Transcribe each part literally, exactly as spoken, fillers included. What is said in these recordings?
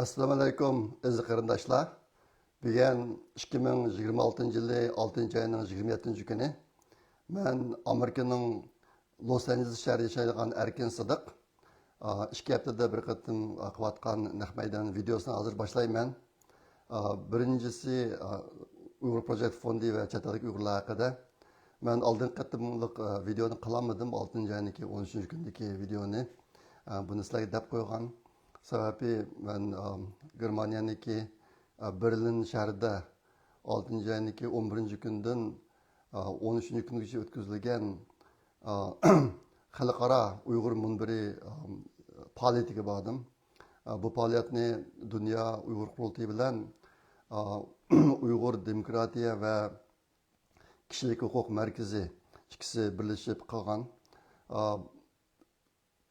ئەسسالامۇ ئەلەيكۇم، ئەزىز قېرىنداشلار. بۈگۈن ئىككى مىڭ يىگىرمە ئالتىنچى يىلى ئالتىنچى ئاينىڭ يىگىرمە يەتتىنچى كۈنى. مەن ئامېرىكىنىڭ لوس ئانژېلېس شەھىرىدە ياشايدىغان ئەركىن سىدىق. ئىككى ھەپتىدە بىر قېتىم قىلىۋاتقان نەق مەيدان ۋىدېيوسىنى ھازىر باشلايمەن. بىرىنچىسى، ئۇيغۇر پروجېكت فوندى ۋە چەت ئەلدىكى ئۇيغۇرلار ھەققىدە. مەن ئالدىنقى قېتىملىق ۋىدېونى قىلالمىدىم، ئالتىنچى ئاينىڭكى ئون ئۈچىنچى كۈنىدىكى ۋىدېونى. بۇنى سىلەرگە دەپ قويغان سەۋەبى، مەن گېرمانىيەنىڭكى بېرلىن شەھىرىدە ئالتىنچى ئاينىڭكى ئون بىرىنچى كۈنىدىن ئون ئۈچىنچى كۈنگىچە ئۆتكۈزۈلگەن خەلقئارا ئۇيغۇر مۇنبىرى پائالىيىتىگە باردىم. بۇ پائالىيەتنى دۇنيا ئۇيغۇر قۇرۇلتىيى بىلەن ئۇيغۇر دېموكراتىيە ۋە كىشىلىك ھوقۇق مەركىزى ئىككىسى بىرلىشىپ قىلغان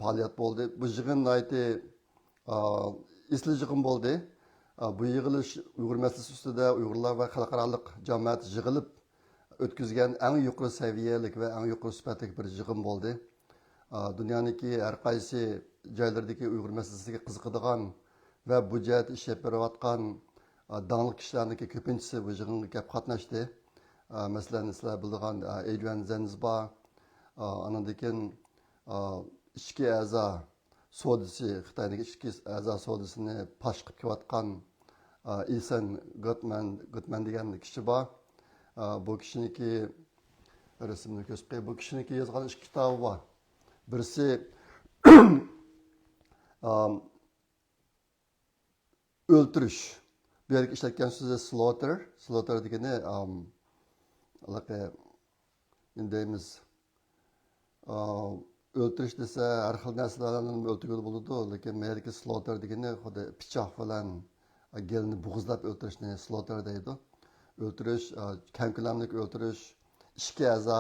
پائالىيەت بولدى. بۇ يىغىن ناھايىتى ئېسىل يىغىن بولدى. بۇ يىغىلىش ئۇيغۇر مەسىلىسى ئۈستىدە ئۇيغۇرلار ۋە خەلقئارالىق جامائەت يىغىلىپ ئۆتكۈزگەن ئەڭ يۇقىرى سەۋىيەلىك ۋە ئەڭ يۇقىرى سۈپەتلىك بىر يىغىن بولدى. دۇنيانىڭكى ھەر قايسى جايلىرىدىكى ئۇيغۇر مەسىلىسىگە قىزىقىدىغان ۋە بۇ جەھەتتە ئىش ئېلىپ بېرىۋاتقان داڭلىق كىشىلەرنىڭكى كۆپىنچىسى بۇ يىغىنغا كەپ قاتناشتى. مەسىلەن، سىلەر بىلىدىغان ئېدرىيان زېنز بار. ئانىڭدىن كېيىن ئىچكى ئەزا سودىسى، خىتاينىڭ ئىچكى ئەزا سودىسىنى پاش قىلىپ كېلىۋاتقان ئىسەن گۆتمەن، گۆتمەن دېگەن كىشى بار. بۇ كىشىنىڭكى رەسىمىنى كۆرسىتىپ قوياي. بۇ كىشىنىڭكى يازغان ئىككى كىتابى بار. بىرسى ئۆلتۈرۈش. بۇ يەردىكى ئىشلەتكەن سۆزى slaughter. Slaughter دېگىنى، ئام، ھېلىقى، نېمە دەيمىز، ئا، ئۆلتۈرۈش دېسە، ھەر خىل نەرسىلەرنى ئۆلتۈرگىلى بولىدۇ، لېكىن مەيەردىكى slaughter دېگىنى خۇددى پىچاق بىلەن گېلىنى بوغۇزلاپ ئۆلتۈرۈشنى slaughter دەيدۇ. ئۆلتۈرۈش، ئا، كەڭ كۆلەملىك ئۆلتۈرۈش، ئىچكى ئەزا،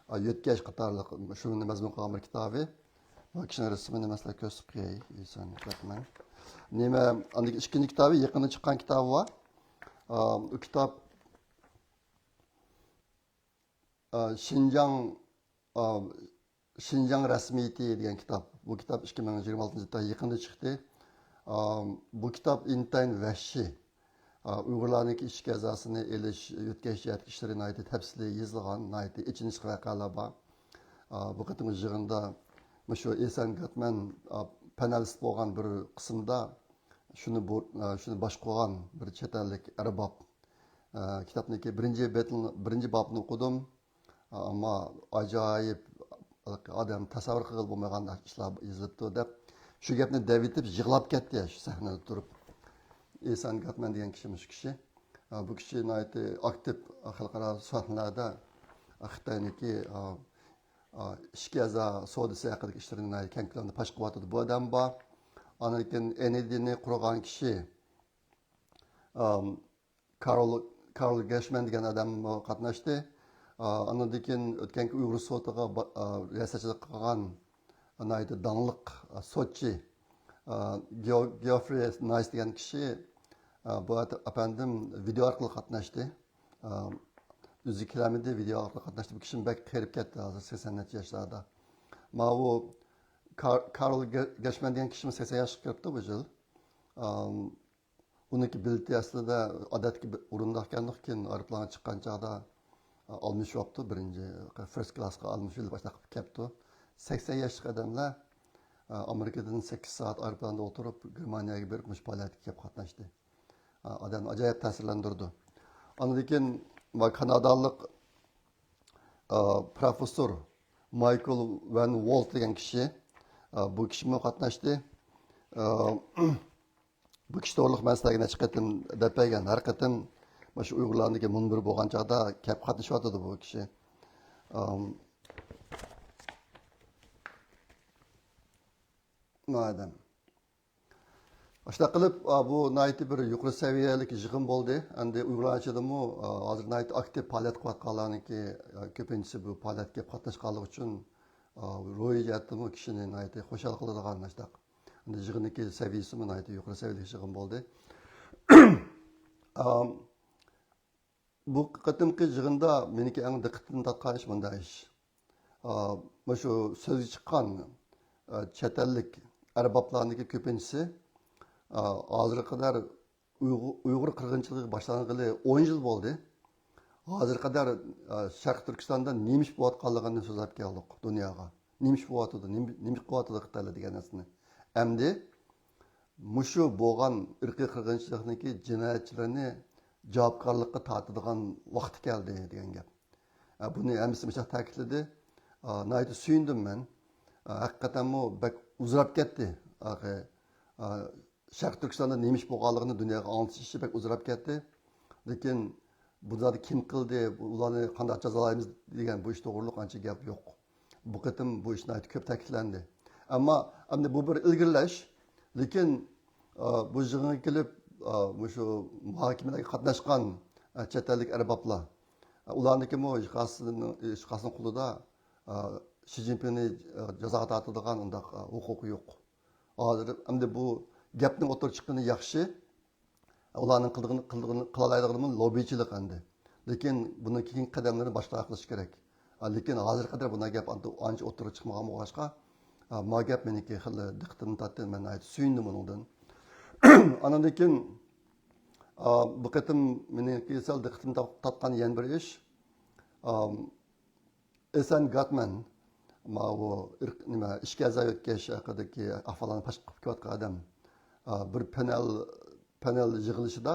ئا، يۆتكەش قاتارلىق شۇنى مەزمۇن قىلغان بىر كىتابى. بۇ كىشىنىڭ رەسىمىنى مەسىلەن كۆرسىتىپ قوياي، ئېسەن گۆتمەن. نېمە، ئاندىن كېيىن ئىككىنچى كىتابى، يېقىندا چىققان كىتابى بار. ئا، ئۇ كىتاب، ئا، شىنجاڭ، ئا، شىنجاڭ رەسمىيىتى دېگەن كىتاب. بۇ كىتاب ئىككى مىڭ يىگىرمە ئالتىنچى يىلدا يېقىندا چىقتى. ئا، بۇ كىتاب ئىنتايىن ۋەھشىي. ئا، ئۇيغۇرلارنىڭكى ئىچكى ئەزاسىنى ئېلىش، يۆتكەش جەھەتتىكى ئىشلىرى ناھايىتى تەپسىلىي يېزىلغان، ناھايىتى ئېچىنىشلىق ۋەقەلەر بار. ئا، بۇ قېتىمقى يىغىندا مۇشۇ ئېسەن گۆتمەن، ئا، پانېلىست بولغان بىر قىسىمدا شۇنى بۇ، ئا، شۇنى باشقۇرغان بىر چەت ئەللىك ئەرباب، ئا، كىتابنىڭكى بىرىنچى بېتىنى، بىرىنچى بابنى ئوقۇدۇم. ئەمما ئاجايىپ، ئادەم تەسەۋۋۇر قىلغىلى بولمايدىغان ئىشلار يېزىلىپتۇ دەپ، شۇ گەپنى دەۋېتىپ يىغلاپ كەتتى شۇ سەھنىدە تۇرۇپ. ئېسەن گۆتمەن دېگەن كىشى مۇشۇ كىشى. بۇ كىشى ناھايىتى ئاكتىپ خەلقئارا سەھنىلەردە خىتاينىڭكى ئىچكى ئەزا سودىسى ھەققىدىكى ئىشلىرىنى ناھايىتى كەڭ كۆلەمدە پاش قىلىۋاتىدۇ. بۇ ئادەم بار. ئاندىن كېيىن ئېنىدىنى قۇرغان كىشى، ئام، كارل، كارل گېشمەن دېگەن ئادەممۇ قاتناشتى. ئا، ئاندىن كېيىن ئۆتكەنكى ئۇيغۇر سوتىغا با-، ئا، رىياسەتچىلىك قىلغان ناھايىتى داڭلىق، ئا، سوتچى، ئا، گېو-، گېوفرى نايس دېگەن كىشى، ئا، بۇ ئەت-، ئەپەندىم ۋىدېئو ئارقىلىق قاتناشتى. ئا، ئۆزى كېلەلمىدى، ۋىدېئو ئارقىلىق قاتناشتى. بۇ كىشىمۇ بەك قېرىپ كەتتى، ھازىر سەكسەن نەچچە ياشلاردا. ماۋۇ كار-، كارل گە-، گېشمەن دېگەن كىشىمۇ سەكسەن ياشقا كىرىپتۇ بۇ يىل. ئام، ئۇنىڭكى بېلىتى ئەسلىدە ئادەتتىكى بىر ئورۇندۇق ئىكەنلىق، كېيىن ئايروپىلانغا چىققان چاغدا، ئا، ئالمىشىۋاپتۇ، بىرىنچى، فىرست كلاسقا ئالمىشىۋېلىپ ئاشۇنداق قىلىپ كەپتۇ. سەكسەن ياشلىق ئادەملەر، ئا، ئامېرىكىدىن سەككىز سائەت ئايروپىلاندا ئولتۇرۇپ، گېرمانىيەگە بېرىپ، مۇشۇ پائالىيەتكە كېلىپ قاتناشتى. ئا، ئادەمنى ئاجايىپ تەسىرلەندۈرىدۇ. ئاندىن كېيىن، ۋە كانادالىق، ئا، پروفېسسور مايكل ۋەن ۋولت دېگەن كىشى، ئا، بۇ كىشىمۇ قاتناشتى. ئا، بۇ كىشى توغرىلىق مەن سىلەرگە نەچچە قېتىم دەپ بەرگەن. ھەر قېتىم مۇشۇ ئۇيغۇرلارنىڭكى مۇنبىرى بولغان چاغدا كەپ قاتنىشىۋاتىدۇ بۇ كىشى. ئام، مادەم. ئاشۇنداق قىلىپ، ئا، بۇ ناھايىتى بىر يۇقىرى سەۋىيەلىك يىغىن بولدى. ئەمدى ئۇيغۇرلار ئىچىدىمۇ، ئا، ھازىر ناھايىتى ئاكتىپ پائالىيەت قىلىۋاتقانلارنىڭكى، ئا، كۆپىنچىسى بۇ پائالىيەتكە كېلىپ قاتناشقانلىقى ئۈچۈن، ئا، روھىي جەھەتتىمۇ كىشىنى ناھايىتى خۇشال قىلىدىغان ئاشۇنداق. ئەمدى يىغىننىڭكى سەۋىيىسىمۇ ناھايىتى يۇقىرى سەۋىيەلىك يىغىن بولدى. ئا، بۇ قېتىمقى يىغىندا مېنىڭكى ئەڭ دىققىتىمنى تارتقان ئىش مۇنداق ئىش. ئا، مۇشۇ سۆزگە چىققان، ئا، چەت ئەللىك ئەربابلارنىڭكى كۆپىنچىسى، ھازىرغا قەدەر ئۇيغۇر، ئۇيغۇر قىرغىنچىلىقى باشلانغىلى ئون يىل بولدى. ھازىرغا قەدەر شەرقىي تۈركىستاندا نېمە ئىش بولۇۋاتقانلىقىنى سۆزلەپ كەلدۇق دۇنياغا. نېمە ئىش بولۇۋاتىدۇ، نېمە، نېمە قىلىۋاتىدۇ خىتايلار دېگەن نەرسىنى. ئەمدى مۇشۇ بولغان ئىرقىي قىرغىنچىلىقنىڭكى جىنايەتچىلىرىنى جاۋابكارلىققا تارتىدىغان ۋاقتى كەلدى دېگەن گەپ. ئە، بۇنى ھەممىسى مۇشۇنداق تەكىتلىدى. ئە، ناھايىتى سۆيۈندۈم مەن. ئە، ھەقىقەتەنمۇ بەك ئۇزىراپ كەتتى. ئە، ئە، شەرقىي تۈركىستاندا نېمە ئىش بولغانلىقىنى دۇنياغا ئاڭلىتىش ئىشى بەك ئۇزىراپ كەتتى. لېكىن بۇ زادى كىم قىلدى، ئۇلارنى قانداق جازالايمىز دېگەن بۇ ئىش توغرۇلۇق ئانچە گەپ يوق. بۇ قېتىم بۇ ئىش ناھايىتى كۆپ تەكىتلەندى. ئەمما ئەمدى بۇ بىر ئىلگىرىلەش. لېكىن، ئا، بۇ يىغىنغا كېلىپ، ئا، مۇشۇ مۇھاكىمىلەرگە قاتناشقان، ئا، چەت ئەللىك ئەربابلار، ئا، ئۇلارنىڭكىمۇ ھېچقايسىنىڭ، ھېچقايسىنىڭ قولىدا، ئا، شى جىنپىڭنى، ئا، جازاغا تارتىدىغان ئۇنداق، ئا، ھوقۇقى يوق. ھازىر ئەمدى بۇ گەپنىڭ ئوتتۇرىغا چىققىنى ياخشى. ئۇلارنىڭ قىلىدىغىنى، قىلىدىغىنى، قىلالايدىغىنىمۇ لوببىچىلىق ئەمدى. لېكىن بۇنىڭ كېيىنكى قەدەملىرىنى باشقىلار قىلىشى كېرەك. ئا، لېكىن ھازىرغا قەدەر بۇنداق گەپ ئانچە، ئانچە ئوتتۇرىغا چىقمىغان بولغاچقا، ئا، ما گەپ مېنىڭكى خېلى دىققىتىمنى تارتتى. مەن ناھايىتى سۆيۈندۈم ئۇنىڭدىن. ئاندىن كېيىن، ئا، بۇ قېتىم مېنىڭكى سەل دىققىتىمنى تارت-، تارتقان يەنە بىر ئىش، ئا، ئېسەن گاتمەن، ماۋۇ ئىرق-، نېمە، ئىچكى ئەزا يۆتكەش ھەققىدىكى ئەھۋاللارنى پاش قىلىپ كېلىۋاتقان ئادەم، ئا، بىر پانېل، پانېل يىغىلىشىدا،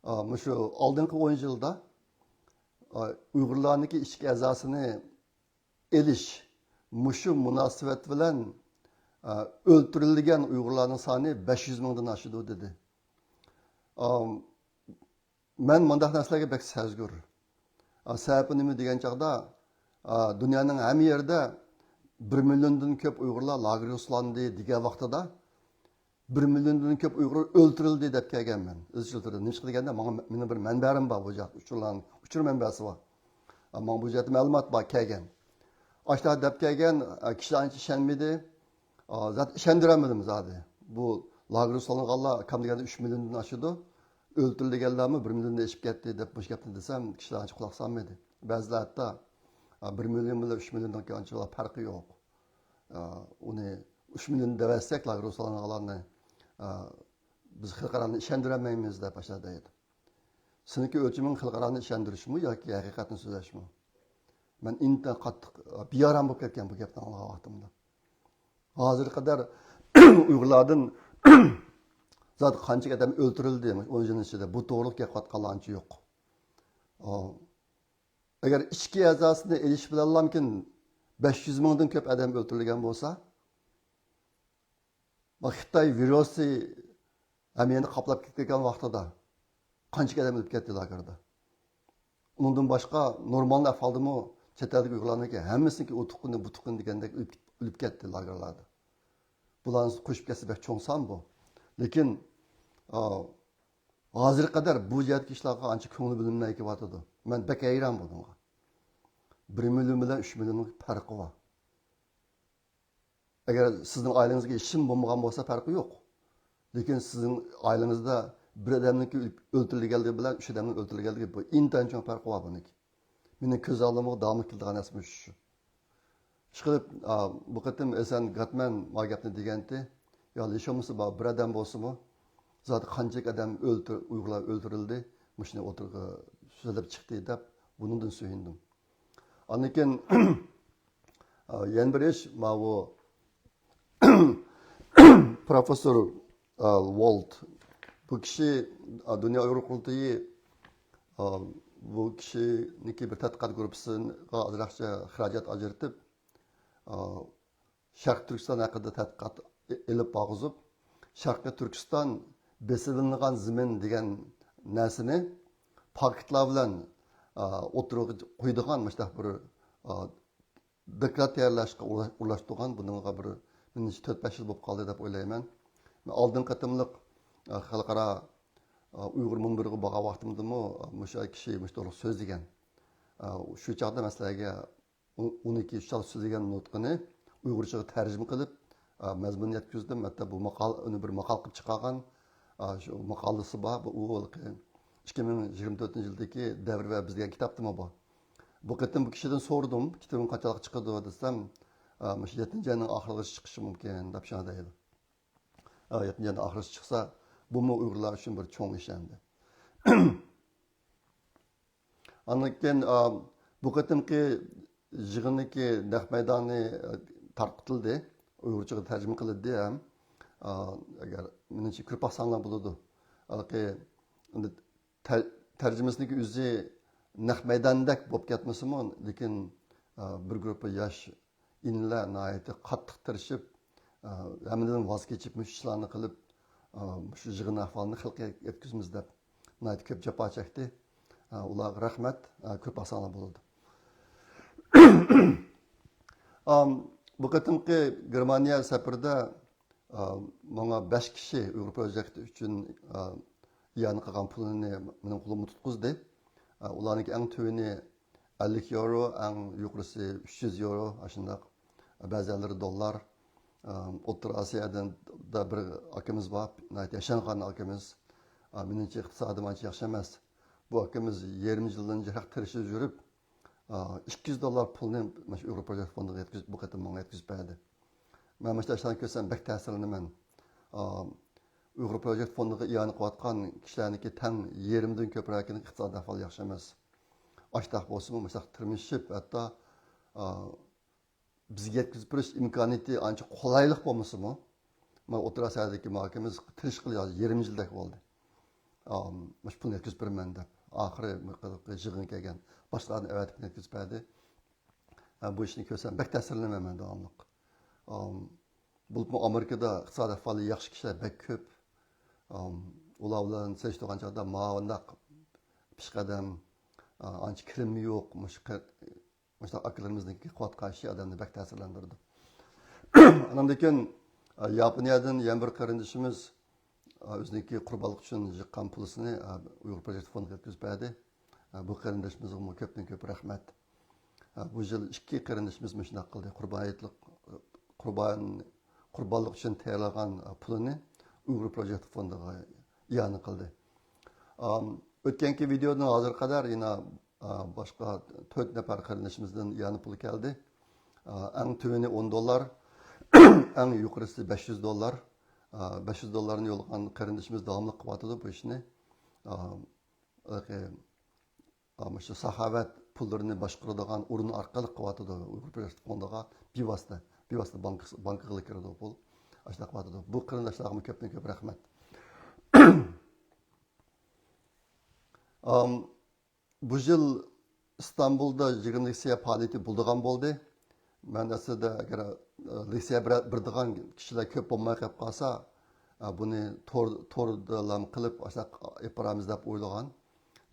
ئا، مۇشۇ ئالدىنقى ئون يىلدا، ئا، ئۇيغۇرلارنىڭكى ئىچكى ئەزاسىنى ئېلىش، مۇشۇ مۇناسىۋەت بىلەن، ئا، ئۆلتۈرۈلگەن ئۇيغۇرلارنىڭ سانى بەش يۈز مىڭدىن ئاشىدۇ، دېدى. ئا، مەن مۇنداق نەرسىلەرگە بەك سەزگۈر. ئا، سەۋەبى نېمە دېگەن چاغدا، ئا، دۇنيانىڭ ھەممە يېرىدە بىر مىليوندىن كۆپ ئۇيغۇرلار لاگېرغا سولاندى دېگەن ۋاقتىدا، بىر مىليوندىن كۆپ ئۇيغۇر ئۆلتۈرۈلدى دەپ كەلگەنمەن. ئىزچىل تۈردە. نېمىشقا دېگەندە، ماڭا، مېنىڭ بىر مەنبەم بار بۇ جاق، ئۇچۇرلارنى، ئۇچۇر مەنبەسى بار. ئا، ماڭا بۇ جەھەتتە مەلۇمات بار كەلگەن. ئاشۇنداق دەپ كەلگەن، ئا، كىشىلەر ئانچە ئىشەنمىدى. ئا، زادى ئىشەندۈرەلمىدىم زادى. بۇ لاگېرغا سولانغانلار كەم دېگەندە ئۈچ مىليوندىن ئاشىدۇ. ئۆلتۈرۈلگەنلەرمۇ بىر مىليوندىن ئېشىپ كەتتى دەپ مۇشۇ گەپنى دېسەم، كىشىلەر ئانچە قۇلاق سالمىدى. بەزىلەر ھەتتا، ئا، بىر مىليون بىلەن ئۈچ مىليوندىن ئانچە پەرقى يوق. ئا، ئۇنى ئۈچ مىليون دەۋەتسەك، لاگېرغا سولانغانلارنى، ئا، بىز خەلقئارانى ئىشەندۈرەلمەيمىز دەپ ئاشۇنداق دەيدۇ. سېنىڭكى ئۆلچىمىڭ خەلقئارانى ئىشەندۈرۈشمۇ ياكى ھەقىقەتنى سۆزلەشمۇ؟ مەن ئىنتايىن قاتتىق بىئارام بولۇپ كەتكەن بۇ گەپنى ئاڭلىغان ۋاقتىمدا. ھازىرغا قەدەر ئۇيغۇرلاردىن زادى قانچە ئادەم ئۆلتۈرۈلدى ئون يىلنىڭ ئىچىدە، بۇ توغرۇلۇق گەپ قىلىۋاتقانلار ئانچە يوق. ئا، ئەگەر ئىچكى ئەزاسىنى ئېلىش بىلەنلامكىن بەش يۈز مىڭدىن كۆپ ئادەم ئۆلتۈرۈلگەن بولسا، خىتاي ۋىرۇسى ھەممە يەرنى قاپلاپ كەتكەن ۋاقتىدا قانچە ئادەم ئۆلۈپ كەتتى لاگېردا؟ ئۇنىڭدىن باشقا نورمال ئەھۋالدىمۇ چەت ئەلدىكى ئۇيغۇرلارنىڭكى ھەممىسىنىڭكى ئۇ تۇغقىنى، بۇ تۇغقىنى دېگەندەك ئۆلۈپ، ئۆلۈپ كەتتى لاگېرلاردا. بۇلارنى قوشۇپ كەتسە بەك چوڭ سان بۇ. لېكىن، ئا، ھازىرغا قەدەر بۇ جەھەتتىكى ئىشلارغا ئانچە كۆڭۈل بۆلۈنمەي كېلىۋاتىدۇ. مەن بەك ھەيران بۇنىڭغا. بىر مىليون بىلەن ئۈچ مىليوننىڭ پەرقى بار. ئەگەر سىزنىڭ ئائىلىڭىزگە ھېچنېمە بولمىغان بولسا پەرقى يوق. لېكىن سىزنىڭ ئائىلىڭىزدە بىر ئادەمنىڭكى ئۆلتۈرۈلگەنلىكى بىلەن ئۈچ ئادەمنىڭ ئۆلتۈرۈلگەنلىكى، بۇ ئىنتايىن چوڭ پەرقى بار بۇنىڭكى. مېنىڭ كۆز ئالدىمغا داۋاملىق كېلىدىغان نەرسە مۇشۇ. ئىشقىلىپ، ئا، بۇ قېتىم ئېسەن گاتمەن ما گەپنى دېگەنتى. يا، ھېچ بولمىسا بار بىر ئادەم بولسىمۇ، زادى قانچىلىك ئادەم ئۆلتۈر-، ئۇيغۇرلار ئۆلتۈرۈلدى، مۇشۇنى ئوتتۇرىغا سۆزلەپ چىقتى دەپ، بۇنىڭدىن سۆيۈندۈم. ئاندىن كېيىن، ئا، يەنە بىر ئىش، ماۋۇ پروفېسسور، ئا، ۋولت. بۇ كىشى، ئا، دۇنيا ئۇيغۇر قۇرۇلتىيى، ئا، بۇ كىشىنىڭكى بىر تەتقىقات گۇرۇپپىسىغا ئازراقچە خىراجەت ئاجرىتىپ، ئا، شەرقىي تۈركىستان ھەققىدە تەتقىقات ئېلىپ بارغۇزۇپ، شەرقىي تۈركىستان بېسىۋېلىنغان زېمىن دېگەن نەرسىنى پاكىتلار بىلەن، ئا، ئوتتۇرىغا قويىدىغان مۇشۇنداق بىر، ئا، دوكلات تەييارلاشقا ئورۇنلاشتۇرغان، بۇنىڭغا بىر مېنىڭچە تۆت-بەش يىل بولۇپ قالدى دەپ ئويلايمەن. ئالدىنقى قېتىملىق، ئا، خەلقئارا، ئا، ئۇيغۇر مۇنبىرىغا بارغان ۋاقتىمدىمۇ، ئا، مۇشۇ كىشى مۇشۇ توغرىلىق سۆزلىگەن. ئا، شۇ چاغدا مەسىلەگە ئۇ-، ئۇنىڭكى شۇ چاغدا سۆزلىگەن نۇتقىنى ئۇيغۇرچىغا تەرجىمە قىلىپ، ئا، مەزمۇن يەتكۈزدۈم. ھەتتا بۇ ماقال-، ئۇنى بىر ماقال قىلىپ چىقارغان، ئا، شۇ ماقالىسى بار. بۇ ئۇ ھېلىقى ئىككى مىڭ يىگىرمە تۆتىنچى يىلدىكى دەۋر ۋە بىز دېگەن كىتابتىمۇ بار. بۇ قېتىم بۇ كىشىدىن سورىدىم، كىتابىڭ قاچانلىق چىقىدۇ دېسەم، ئا، مۇشۇ يەتتىنچى ئاينىڭ ئاخىرلىغىچە چىقىشى مۇمكىن دەپ شۇنداق دەيدۇ. ئا، يەتتىنچى ئاينىڭ ئاخىرىسى چىقسا، بۇمۇ ئۇيغۇرلار ئۈچۈن بىر چوڭ ئىش ئەمدى. ئاندىن كېيىن، ئا، بۇ قېتىمقى يىغىندىكى نەق مەيدانى، ئا، تارقىتىلدى. ئۇيغۇرچىغا تەرجىمە قىلىندى ھەم. ئا، ئەگەر مېنىڭچە كۆرۈپ باقساڭلار بولىدۇ. ھېلىقى ئەمدى تەر-، تەرجىمىسىنىڭكى ئۆزى نەق مەيداندەك بولۇپ كەتمىسىمۇ، لېكىن، ئا، بىر گۇرۇپپا ياش ئىنىلەر ناھايىتى قاتتىق تىرىشىپ، ئا، ھەممىدىن ۋاز كېچىپ، مۇشۇ ئىشلارنى قىلىپ، ئا، مۇشۇ يىغىن ئەھۋالىنى خەلققە يەتكۈزىمىز دەپ ناھايىتى كۆپ جاپا چەكتى. ئا، ئۇلارغا رەھمەت. ئا، كۆرۈپ باقساڭلار بولىدۇ. ئام، بۇ قېتىمقى گېرمانىيە سەپىرىدە، ئا، ماڭا بەش كىشى ئۇيغۇر پروجېكتى ئۈچۈن، ئا، ئىئانە قىلغان پۇلىنى مېنىڭ قولۇمغا تۇتقۇزدى. ئا، ئۇلارنىڭكى ئەڭ تۆۋىنى ئەللىك ياۋرو، ئەڭ يۇقىرىسى ئۈچ يۈز ياۋرو، ئاشۇنداق. بەزىلىرى دوللار. ئا، ئوتتۇرا ئاسىيادىن بىر ئاكىمىز بار، ناھايىتى ياشانغان ئاكىمىز. ئا، مېنىڭچە ئىقتىسادىم ئانچە ياخشى ئەمەس. بۇ ئاكىمىز يېرىم يىلدىن جىق تىرىشىپ يۈرۈپ، ئىككى يۈز دوللار پۇلنى مانا شۇ ئۇيغۇر پروجېكت فوندىغا يەتكۈزۈپ، بۇ قېتىم ماڭا يەتكۈزۈپ بەردى. مەن مانا شۇ ئىشلارنى كۆرسەم بەك تەسىرلىنىمەن. ئۇيغۇر پروجېكت فوندىغا ئىئانە قىلىۋاتقان كىشىلەرنىڭكى تەڭ يېرىمدىن كۆپرەكىنىڭ ئىقتىسادىي ئەھۋالى ياخشى ئەمەس. ئاشتاق بولسىمۇ، مۇشۇنداق تىرمىشىپ، ھەتتا، بىزگە يەتكۈزۈپ بېرىش ئىمكانىيىتى ئانچە قولايلىق بولمىسىمۇ، مانا ئوتتۇرا ئاسىيادىكى مۇھاكىمىمىز تىرىشقىلى يېرىم يىلدەك بولدى. ئام، مۇشۇ پۇلنى يەتكۈزۈپ بېرىمەن دەپ، ئاخىرى يىغىنغا كەلگەن باشلىقلارنى ئەۋەتىپ يەتكۈزۈپ بەردى. ھە، بۇ ئىشنى كۆرسەم بەك تەسىرلىنىمەن مەن داۋاملىق. ئام، بولۇپمۇ ئامېرىكىدا ئىقتىسادىي ئەھۋالى ياخشى كىشىلەر بەك كۆپ. ئام، ئۇلار بىلەن سېلىشتۇرغان چاغدا ماۋۇنداق پېشقەدەم، ئا، ئانچە كىرىمى يوق، مۇشۇ قە-، مۇشۇنداق ئاكىلىرىمىزنىڭكى قىلىۋاتقان ئىشى ئادەمنى بەك تەسىرلەندۈرىدۇ. ئاندىن كېيىن، ئا، ياپونىيەدىن يەنە بىر قېرىندىشىمىز، ئا، ئۆزىنىڭكى قۇربانلىق ئۈچۈن يىغقان پۇلىسىنى، ئا، ئۇيغۇر پروجېكت فوندىغا يەتكۈزۈپ بەردى. ئا، بۇ قېرىندىشىمىزغىمۇ كۆپتىن كۆپ رەھمەت. ئا، بۇ يىل ئىككى قېرىندىشىمىز مۇشۇنداق قىلدى. قۇربان ھېيتلىق، قۇربان، قۇربانلىق ئۈچۈن تەييارلىغان، ئا، پۇلىنى ئۇيغۇر پروجېكت فوندىغا ئىئانە قىلدى. ئام، ئۆتكەنكى ۋىدېودىن ھازىرغا قەدەر يەنە، ئا، باشقا تۆت نەپەر قېرىندىشىمىزدىن يەنە پۇل كەلدى. ئا، ئەڭ تۆۋىنى ئون دوللار، ئەڭ يۇقىرىسى بەش يۈز دوللار. ئا، بەش يۈز دوللارنى يوللىغان قېرىندىشىمىز داۋاملىق قىلىۋاتىدۇ بۇ ئىشنى. ئا، ئا، مۇشۇ ساخاۋەت پۇللىرىنى باشقۇرىدىغان ئورۇن ئارقىلىق قىلىۋاتىدۇ. ئۇيغۇر پروجېكت فوندىغا بىۋاسىتە، بىۋاسىتە بانكا، بانكىغا كىرىدۇ پۇل. ئاشۇنداق قىلىۋاتىدۇ. بۇ قېرىنداشلارغىمۇ كۆپتىن كۆپ رەھمەت. ئام، بۇ يىل ئىستانبۇلدا يىگىرمە لېكسىيە پائالىيىتى بولىدىغان بولدى. مەن ئەسلىدە ئەگەر، ئە، لېكسىيە بېرە-، بېرىدىغان كىشىلەر كۆپ بولماي قېلىپ قالسا، ئە، بۇنى تور-، توردىلا قىلىپ، ئاشۇنداق ئېلىپ بارارمىز دەپ ئويلىغان.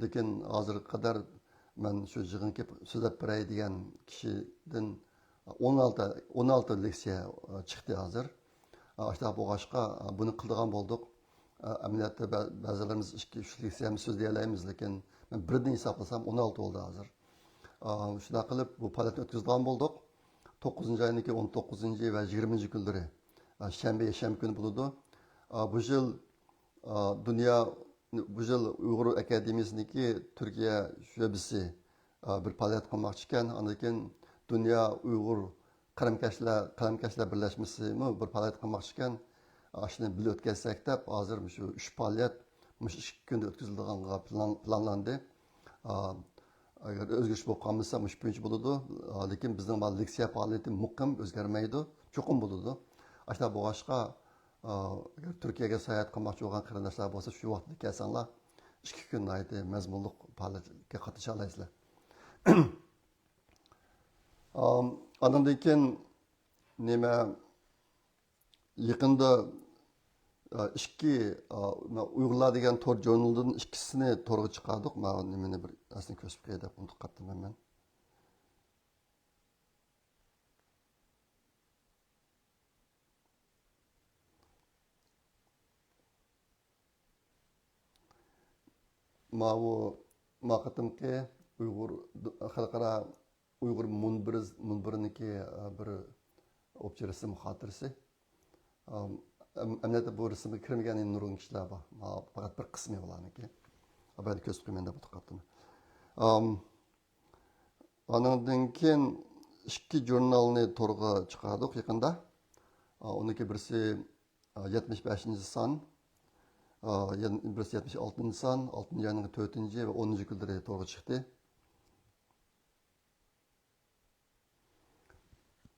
لېكىن ھازىرغا قەدەر مەن شۇ يىغىنغا كېلىپ سۆزلەپ بېرەي دېگەن كىشىدىن ئون ئالتە، ئون ئالتە لېكسىيە، ئە، چىقتى ھازىر. ئاشۇنداق بولغاچقا، بۇنى قىلىدىغان بولدۇق. ئەمەلىيەتتە بە-، بەزىلىرىمىز ئىككى، ئۈچ لېكسىيەمۇ سۆزلىيەلەيمىز، لېكىن مەن بىردىن ھېسابلىسام، ئون ئالتە بولدى ھازىر. شۇنداق قىلىپ، بۇ پائالىيەتنى ئۆتكۈزىدىغان بولدۇق. توققۇزىنچى ئاينىڭكى ئون توققۇزىنچى ۋە يىگىرمىنچى كۈنلىرى، شەنبە، يەكشەنبە كۈنى بولىدۇ. بۇ يىل، دۇنيا، بۇ يىل ئۇيغۇر ئاكادېمىيىسىنىڭكى تۈركىيە شۆبىسى، بىر پائالىيەت قىلماقچىكەن. ئاندىن كېيىن دۇنيا ئۇيغۇر قەلەمكەشلەر، قەلەمكەشلەر بىرلەشمىسىمۇ بىر پائالىيەت قىلماقچىكەن. ئاشۇنى بىللە ئۆتكۈزسەك دەپ، ھازىر مۇشۇ ئۈچ پائالىيەت مۇشۇ ئىككى كۈندە ئۆتكۈزۈلىدىغانغا پىلان-، پىلانلاندى. ئا، ئەگەر ئۆزگىرىش بولۇپ قالمىسا، مۇشۇ بويىچە بولىدۇ. ئا، لېكىن بىزنىڭ بۇ لېكسىيە پائالىيىتى مۇقىم، ئۆزگەرمەيدۇ، چوقۇم بولىدۇ. ئاشۇنداق بولغاچقا، ئا، ئەگەر تۈركىيەگە ساياھەت قىلماقچى بولغان قېرىنداشلار بولسا، شۇ ۋاقىتتا كەلسەڭلار، ئىككى كۈن ناھايىتى مەزمۇنلۇق پائالىيەتكە قاتنىشالايسىلەر. ئام، ئاندىن كېيىن نېمە، يېقىندا، ئا، ئىككى، ئا، ئۇيغۇرلار دېگەن تور ژۇرنىلىدىن ئىككىسىنى تورغا چىقاردۇق. ماۋۇ نېمىنى بىر ئەسلىنى كۆرسىتىپ قوياي دەپ ئۇنتۇپ قاپتىمەن مەن. ماۋۇ، ما قېتىمقى ئۇيغۇر، خەلقئارا ئۇيغۇر مۇنبىرى، مۇنبىرىنىڭكى، ئە، بىر ئوپچە رەسىم خاتىرىسى. ئەم-، ئەمەلىيەتتە بۇ رەسىمگە كىرمىگەن نۇرغۇن كىشىلەر بار. ما پەقەت بىر قىسمى بۇلارنىڭكى. ئا، بۇ يەردە كۆرسىتىپ قويىمەن دەپ ئۇنتۇپ قاپتىمەن. ئام، ئانىڭدىن كېيىن ئىككى ژۇرنالنى تورغا چىقاردۇق يېقىندا. ئا، ئۇنىڭكى بىرسى، ئا، يەتمىش بەشىنچى سان، ئا، يەنە بىرسى يەتمىش ئالتىنچى سان، ئالتىنچى ئاينىڭ تۆتىنچى ۋە ئونىنچى كۈنلىرى تورغا چىقتى.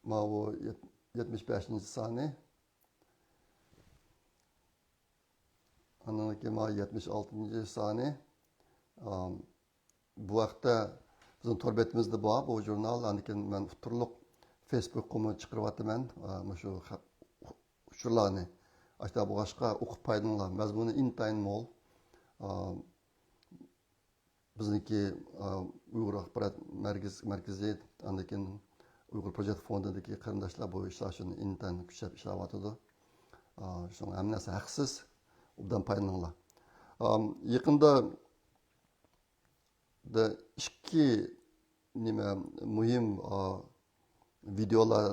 ماۋۇ يەت-، يەتمىش بەشىنچى سانى. ئاندىن كېيىن ماۋۇ يەتمىش ئالتىنچى سانى. ئام، بۇ ھەقتە بىزنىڭ تور بېتىمىزدە بار بۇ ژۇرنال. ئاندىن كېيىن مەن ئۇتتۇرلۇق فېيسبۇكقىمۇ چىقىرىۋاتىمەن، ئا، مۇشۇ خە-، ئۇچۇرلارنى. ئاشۇنداق بولغاچقا ئوقۇپ پايدىلىنىڭلار. مەزمۇنى ئىنتايىن مول. ئا، بىزنىڭكى، ئا، ئۇيغۇر ئاخبارات مەركىز-، مەركىزى، ئاندىن كېيىن ئۇيغۇر پروجېكت فوندىدىكى قېرىنداشلار بۇ ئىشلار ئۈچۈن ئىنتايىن كۈچەپ ئىشلەۋاتىدۇ. ئا، شۇڭا ھەممە نەرسە ھەقسىز، ئوبدان پايدىلىنىڭلار. ئام، يېقىندا دا ئىككى نېمە مۇھىم، ئا، ۋىدېئولار،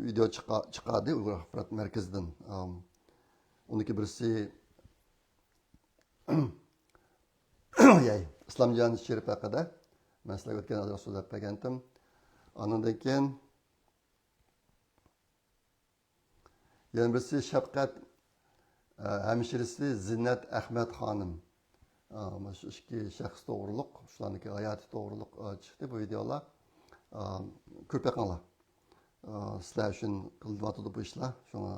ۋىدېئو چىقا-، چىقاردى ئۇيغۇر ئاخبارات مەركىزىدىن. ئام، ئۇنىڭكى بىرسى، ياي، ئىسلامجان شېرىپ ھەققىدە مەن سىلەرگە ئۆتكەن ھەپتە سۆزلەپ بەرگەنتىم. ئاندىن كېيىن يەنە بىرسى شەپقەت، ئە، ھەمشىرىسى زىننەت ئەخمەت خانىم. ئە، مانا شۇ ئىككى شەخس توغرۇلۇق، شۇلارنىڭكى ھاياتى توغرۇلۇق، ئە، چىقتى بۇ ۋىدېئولار. ئە، كۆرۈپ بېقىڭلار. ئە، سىلەر ئۈچۈن قىلىنىۋاتىدۇ بۇ ئىشلار. شۇڭا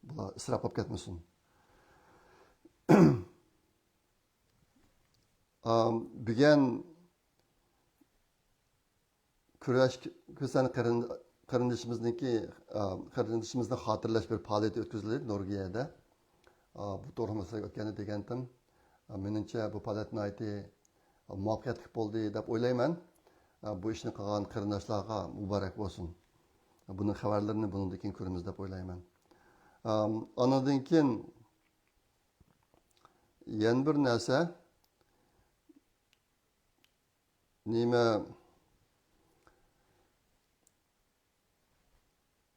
بۇلار ئىسراپ بولۇپ كەتمىسۇن. ئە، بۈگۈن كۈرەش كۈسەن قېرىن-، قېرىندىشىمىزنىڭكى، ئا، قېرىندىشىمىزنى خاتىرىلەش بىر پائالىيىتى ئۆتكۈزۈلدى نورۋېگىيەدە. ئا، بۇ توغرىلىق مەسىلە ئۆتكەندە دېگەنتىم. ئا، مېنىڭچە بۇ پائالىيەت ناھايىتى مۇۋەپپەقىيەتلىك بولدى دەپ ئويلايمەن. ئا، بۇ ئىشنى قىلغان قېرىنداشلارغا مۇبارەك بولسۇن. بۇنىڭ خەۋەرلىرىنى بۇنىڭدىن كېيىن كۆرىمىز دەپ ئويلايمەن. ئا، ئانىڭدىن كېيىن يەنە بىر نەرسە، نېمە،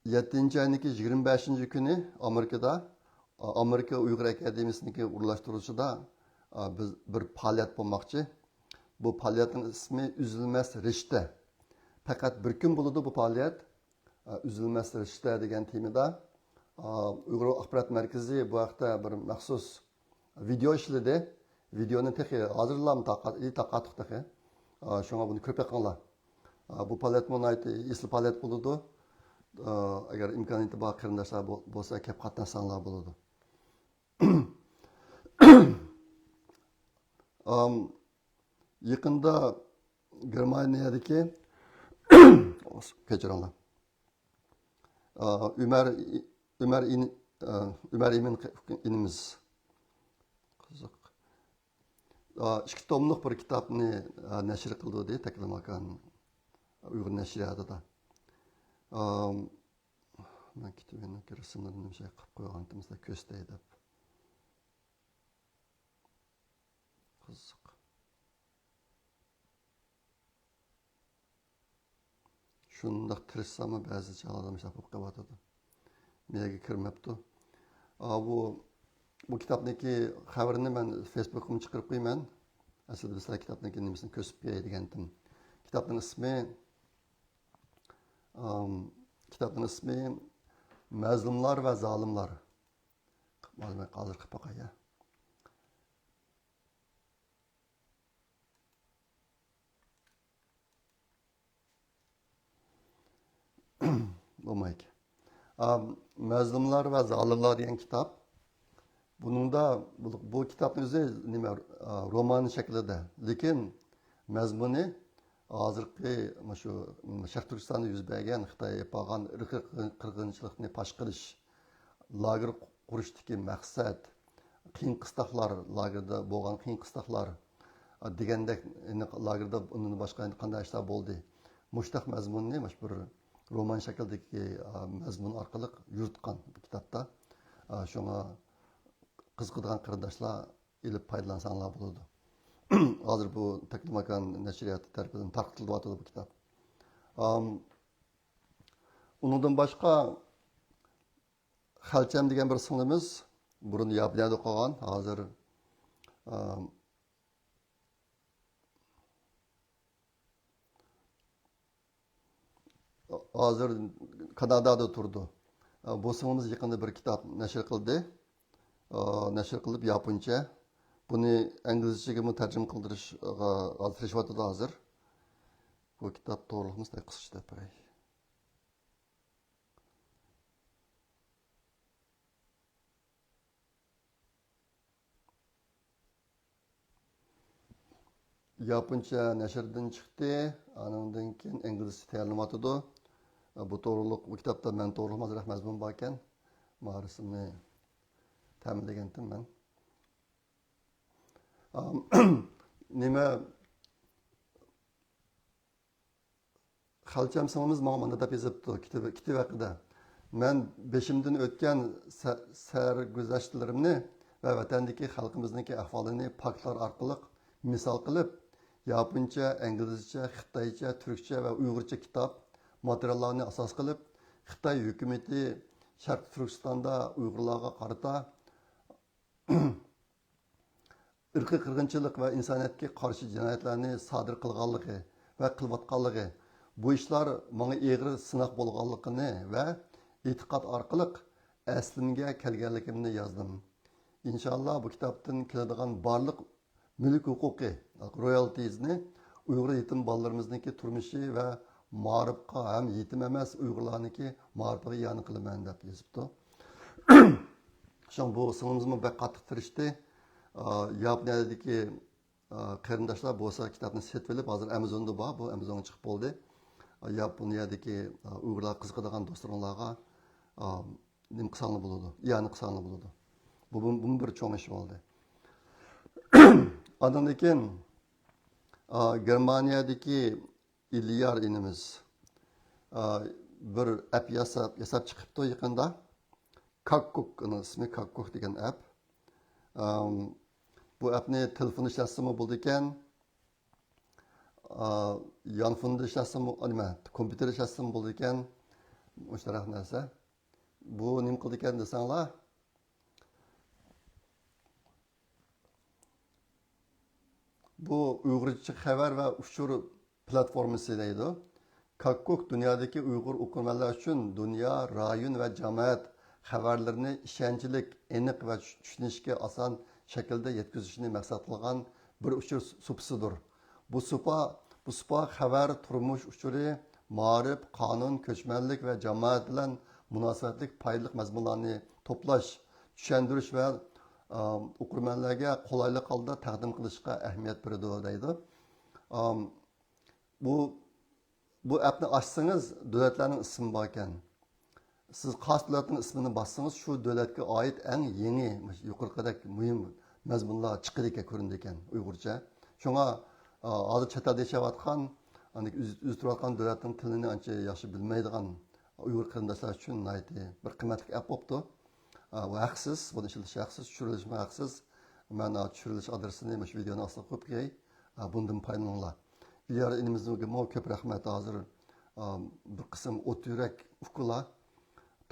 يەتتىنچى ئاينىڭكى يىگىرمە بەشىنچى كۈنى ئامېرىكىدا، ئامېرىكا ئۇيغۇر ئاكادېمىيىسىنىڭكى ئورۇنلاشتۇرۇشىدا، بىز بىر پائالىيەت بولماقچى. بۇ پائالىيەتنىڭ ئىسمى ئۈزۈلمەس رىشتە. پەقەت بىر كۈن بولىدۇ بۇ پائالىيەت. ئۈزۈلمەس رىشتە دېگەن تېمىدا، ئۇيغۇر ئاخبارات مەركىزى بۇ ھەقتە بىر مەخسۇس ۋىدېئو ئىشلىدى. ۋىدېئونى تېخى ھازىرلام تاقا-، تاقا-، تۇق تېخى. ئا، شۇڭا بۇنى كۆرۈپ بېقىڭلار. ئا، بۇ پائالىيەتمۇ ناھايىتى ئېسىل پائالىيەت بولىدۇ. ئا، ئەگەر ئىمكانىيىتى بار قېرىنداشلار بو-، بولسا كەپ قاتناشساڭلار بولىدۇ. ئام، يېقىندا گېرمانىيەدىكى، كەچۈرۈڭلار. ئا، ئۆمەر، ئۆمەر ئىن-، ئا، ئۆمەر ئىمىن ئىنىمىز. قىزىق. ئا، ئىككى توملۇق بىر كىتابنى، ئا، نەشر قىلدى تەكلىماكان ئۇيغۇر نەشرىياتىدا. ئا، مەن كىتابنىڭ رەسىملىرىنى نېمىشقا قىلىپ قويغانتىم، سىلەر كۆرسىتەي دەپ. قىزىق. شۇنداق تىرىشساممۇ بەزى چاغلاردا مۇشۇنداق بولۇپ قېلىۋاتىدۇ. مېيەگە كىرمەپتۇ. ئا، بۇ، بۇ كىتابنىڭكى خەۋىرىنى مەن فېيسبۇكقىمۇ چىقىرىپ قويىمەن. ئەسلىدە بىز سىلەر كىتابنىڭكى نېمىسىنى كۆرسىتىپ بېرەي دېگەنتىم. كىتابنىڭ ئىسمى، ئام، كىتابنىڭ ئىسمى مەزلۇملار ۋە زالىملار. ھازىر قىلىپ باقاي. بولمايدىكەن. ئا، مەزلۇملار ۋە زالىملار دېگەن كىتاب. بۇنىڭدا بۇ، بۇ كىتابنىڭ ئۆزى نېمە، ئا، رومان شەكلىدە. لېكىن مەزمۇنى ھازىرقى مۇشۇ شەرقىي تۈركىستاندا يۈز بەرگەن خىتاي ئېلىپ بارغان ئىرقىي قىرغىنچىلىقنى پاش قىلىش، لاگېر قۇرۇشتىكى مەقسەت، قىيىن قىستاقلار، لاگېردا بولغان قىيىن قىستاقلار، دېگەندەك، ئېنىق لاگېردا ئۇندىن باشقا ئەنە قانداق ئىشلار بولدى؟ مۇشۇنداق مەزمۇننى مۇشۇ بىر رومان شەكلىدىكى، ئا، مەزمۇن ئارقىلىق يورۇتقان بۇ كىتابتا. ئا، شۇڭا قىزىقىدىغان قېرىنداشلار ئېلىپ پايدىلانساڭلار بولىدۇ. ھازىر بۇ تەكلىماكان نەشرىياتى تەرىپىدىن تارقىتىلىۋاتىدۇ بۇ كىتاب. ئام، ئۇنىڭدىن باشقا خەلچەم دېگەن بىر سىڭلىمىز، بۇرۇن ياپونىيەدە ئوقۇغان، ھازىر، ئام، ھازىر كانادادا تۇرىدۇ. بۇ سىڭلىمىز يېقىندا بىر كىتاب نەشر قىلدى. نەشر قىلىپ ياپونچە. بۇنى ئىنگلىزچىگىمۇ تەرجىمە قىلدۇرۇشقا تىرىشىۋاتىدۇ ھازىر. بۇ كىتاب توغرىلىقمۇ سىلەرگە قىسقىچە دەپ بېرەي. ياپونچە نەشردىن چىقتى، ئانىڭدىن كېيىن ئىنگلىزچە تەييارلىنىۋاتىدۇ. بۇ توغرۇلۇق، بۇ كىتابتا مەن توغرۇلۇق ئازراق مەزمۇن باركەن، ماۋۇ رەسىمنى تەمىنلىگەنتىم مەن. ئام، نېمە، خەلچەم سىڭلىمىز ماڭا مانا دەپ يېزىپتۇ، كىتابى، كىتابى ھەققىدە. مەن بېشىمدىن ئۆتكەن سە-، سەرگۈزەشتلىرىمنى ۋە ۋەتەندىكى خەلقىمىزنىڭكى ئەھۋالىنى پاكىتلار ئارقىلىق مىسال قىلىپ، ياپونچە، ئىنگلىزچە، خىتايچە، تۈركچە ۋە ئۇيغۇرچە كىتاب، ماتېرىياللارنى ئاساس قىلىپ، خىتاي ھۆكۈمىتى شەرقىي تۈركىستاندا ئۇيغۇرلارغا قارىتا ئىرقىي قىرغىنچىلىق ۋە ئىنسانىيەتكە قارشى جىنايەتلەرنى سادىر قىلغانلىقى ۋە قىلىۋاتقانلىقى، بۇ ئىشلار ماڭا ئېغىر سىناق بولغانلىقىنى ۋە ئېتىقاد ئارقىلىق ئەسلىمگە كەلگەنلىكىمنى يازدىم. ئىنشاللا بۇ كىتابتىن كېلىدىغان بارلىق مۈلۈك ھوقۇقى، رويالتىزنى ئۇيغۇر يېتىم بالىلىرىمىزنىڭكى تۇرمۇشى ۋە مائارىپقا ھەم يېتىم ئەمەس ئۇيغۇرلارنىڭكى مائارىپىغا ئىئانە قىلىمەن دەپ يېزىپتۇ. شۇڭا بۇ سىڭلىمىزمۇ بەك قاتتىق تىرىشتى. ئا، ياپونىيەدىكى، ئا، قېرىنداشلار بولسا كىتابنى سېتىۋېلىپ، ھازىر ئەمازوندا بار، بۇ ئەمازونغا چىقىپ بولدى. ئا، ياپونىيەدىكى، ئا، ئۇيغۇرلارغا قىزىقىدىغان دوستلىرىڭلارغا، ئا، نېمە قىلساڭلار بولىدۇ، ئىئانە قىلساڭلار بولىدۇ. بۇ، بۇ، بۇمۇ بىر چوڭ ئىش بولدى. ئاندىن كېيىن، ئا، گېرمانىيەدىكى ئىليار ئىنىمىز، ئا، بىر ئەپ ياساپ، ياساپ چىقىپتۇ يېقىندا. كاككۇك، ئۇنىڭ ئىسمى كاككۇك دېگەن ئەپ. ئام، بۇ ئەپنى تېلېفون ئىشلەتسىمۇ بولىدىكەن، ئا، يانفوندا ئىشلەتسىمۇ، نېمە، كومپيۇتېر ئىشلەتسىمۇ بولىدىكەن. مۇشۇنداق نەرسە. بۇ نېمە قىلىدىكەن دېسەڭلار، بۇ ئۇيغۇرچە خەۋەر ۋە ئۇچۇر پلاتفورمىسى دەيدۇ. كاككۇك دۇنيادىكى ئۇيغۇر ئوقۇرمەنلەر ئۈچۈن دۇنيا، رايون ۋە جامائەت خەۋەرلىرىنى ئىشەنچلىك، ئېنىق ۋە چۈشىنىشكە ئاسان شەكىلدە يەتكۈزۈشنى مەقسەت قىلغان بىر ئۇچۇر سۇپىسىدۇر. بۇ سۇپا، بۇ سۇپا خەۋەر، تۇرمۇش ئۇچۇرى، مائارىپ، قانۇن، كۆچمەنلىك ۋە جامائەت بىلەن مۇناسىۋەتلىك پايدىلىق مەزمۇنلارنى توپلاش، چۈشەندۈرۈش ۋە، ئا، ئوقۇرمەنلەرگە قولايلىق ھالدا تەقدىم قىلىشقا ئەھمىيەت بېرىدۇ، دەيدۇ. ئام، بۇ، بۇ ئەپنى ئاچسىڭىز، دۆلەتلەرنىڭ ئىسمى باركەن. سىز قايسى دۆلەتنىڭ ئىسمىنى باسسىڭىز، شۇ دۆلەتكە ئائىت ئەڭ يېڭى، مۇشۇ يۇقىرىقىدەك مۇھىم مەزمۇنلار چىقىدىكەن، كۆرۈنىدىكەن ئۇيغۇرچە. شۇڭا، ئا، ھازىر چەت ئەلدە ياشاۋاتقان، ئاندىن ئۆز-، ئۆزى تۇرۇۋاتقان دۆلەتنىڭ تىلىنى ئانچە ياخشى بىلمەيدىغان ئۇيغۇر قېرىنداشلار ئۈچۈن ناھايىتى بىر قىممەتلىك ئەپ بوپتۇ. ئا، بۇ ھەقسىز، بۇنى ئىشلىتىش ھەقسىز، چۈشۈرۈلۈشمۇ ھەقسىز. مەن، ئا، چۈشۈرۈلۈش ئادرېسىنى مۇشۇ ۋىدېئونىڭ ئاستىغا قويۇپ قوياي. ئا، بۇندىن پايدىلىنىڭلار. ئىليار ئىنىمىزگىمۇ كۆپ رەھمەت. ھازىر، ئا، بىر قىسىم ئوتتۇرا يۈرەك ئۇكىلار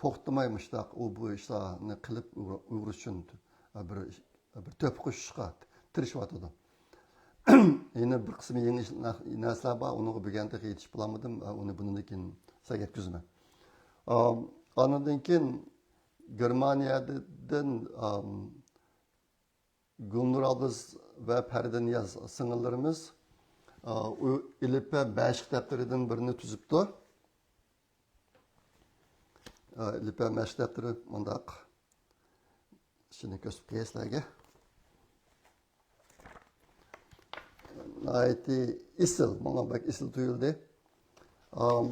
توختىماي مۇشۇنداق ئۇ بۇ ئىشلارنى قىلىپ ئۇيغۇر، ئۇيغۇر ئۈچۈن، ئا، بىر، بىر تۆھپە قوشۇشقا تىرىشىۋاتىدۇ. يەنە بىر قىسىم يېڭى ئىش، نەرسىلەر بار، ئۇنىڭغا بۈگۈن تېخى يېتىشىپ بولالمىدىم، ئۇنى بۇنىڭدىن كېيىن سىلەرگە يەتكۈزىمەن. ئام، ئاندىن كېيىن گېرمانىيەدىن، ئام، گۈلنۇر ئابلىز ۋە پەرىدە نىياز سىڭىللىرىمىز، ئا، ئۇ ئېلىپبە مەشىق دەپتىرىدىن بىرنى تۈزۈپتۇ. ئا، ئېلىپبە مەشىق دەپتىرى مۇنداق. ئىچىنى كۆرسىتىپ قوياي سىلەرگە. ناھايىتى ئېسىل، ماڭا بەك ئېسىل تۇيۇلدى. ئام،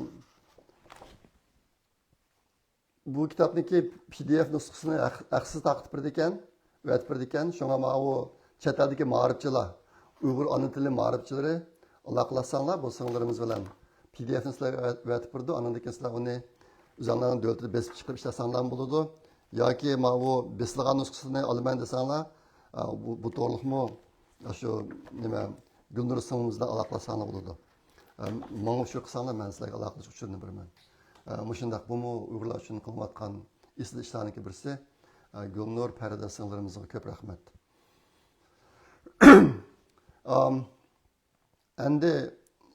بۇ كىتابنىڭكى پى دى ئېف نۇسخىسىنى ھەق-، ھەقسىز تارقىتىپ بېرىدىكەن، ئەۋەتىپ بېرىدىكەن. شۇڭا ماۋۇ چەت ئەلدىكى مائارىپچىلار، ئۇيغۇر ئانا تىلى مائارىپچىلىرى ئالاقىلەشسەڭلار، بۇ سىڭىللىرىمىز بىلەن پى دى ئېفنى سىلەرگە ئەۋەتىپ بېرىدۇ. ئاندىن كېيىن سىلەر ئۇنى ئۆزۈڭلارنىڭ دۆلىتىدە بېسىپ چىقىرىپ ئىشلەتسەڭلارمۇ بولىدۇ. ياكى ماۋۇ بېسىلغان نۇسخىسىنى ئالىمەن دېسەڭلار، ئا، بۇ، بۇ توغرۇلۇقمۇ شۇ نېمە، گۈلنۇر سىڭلىمىز بىلەن ئالاقىلەشسەڭلار بولىدۇ. ئە، ماڭا ئۇچۇر قىلساڭلار، مەن سىلەرگە ئالاقىلىشىش ئۇچۇرىنى بېرىمەن. ئە، مۇشۇنداق، بۇمۇ ئۇيغۇرلار ئۈچۈن قىلىنىۋاتقان ئېسىل ئىشلارنىڭكى بىرسى. ئە، گۈلنۇر، پەرىدە سىڭلىرىمىزغا كۆپ رەھمەت. ئام، ئەمدى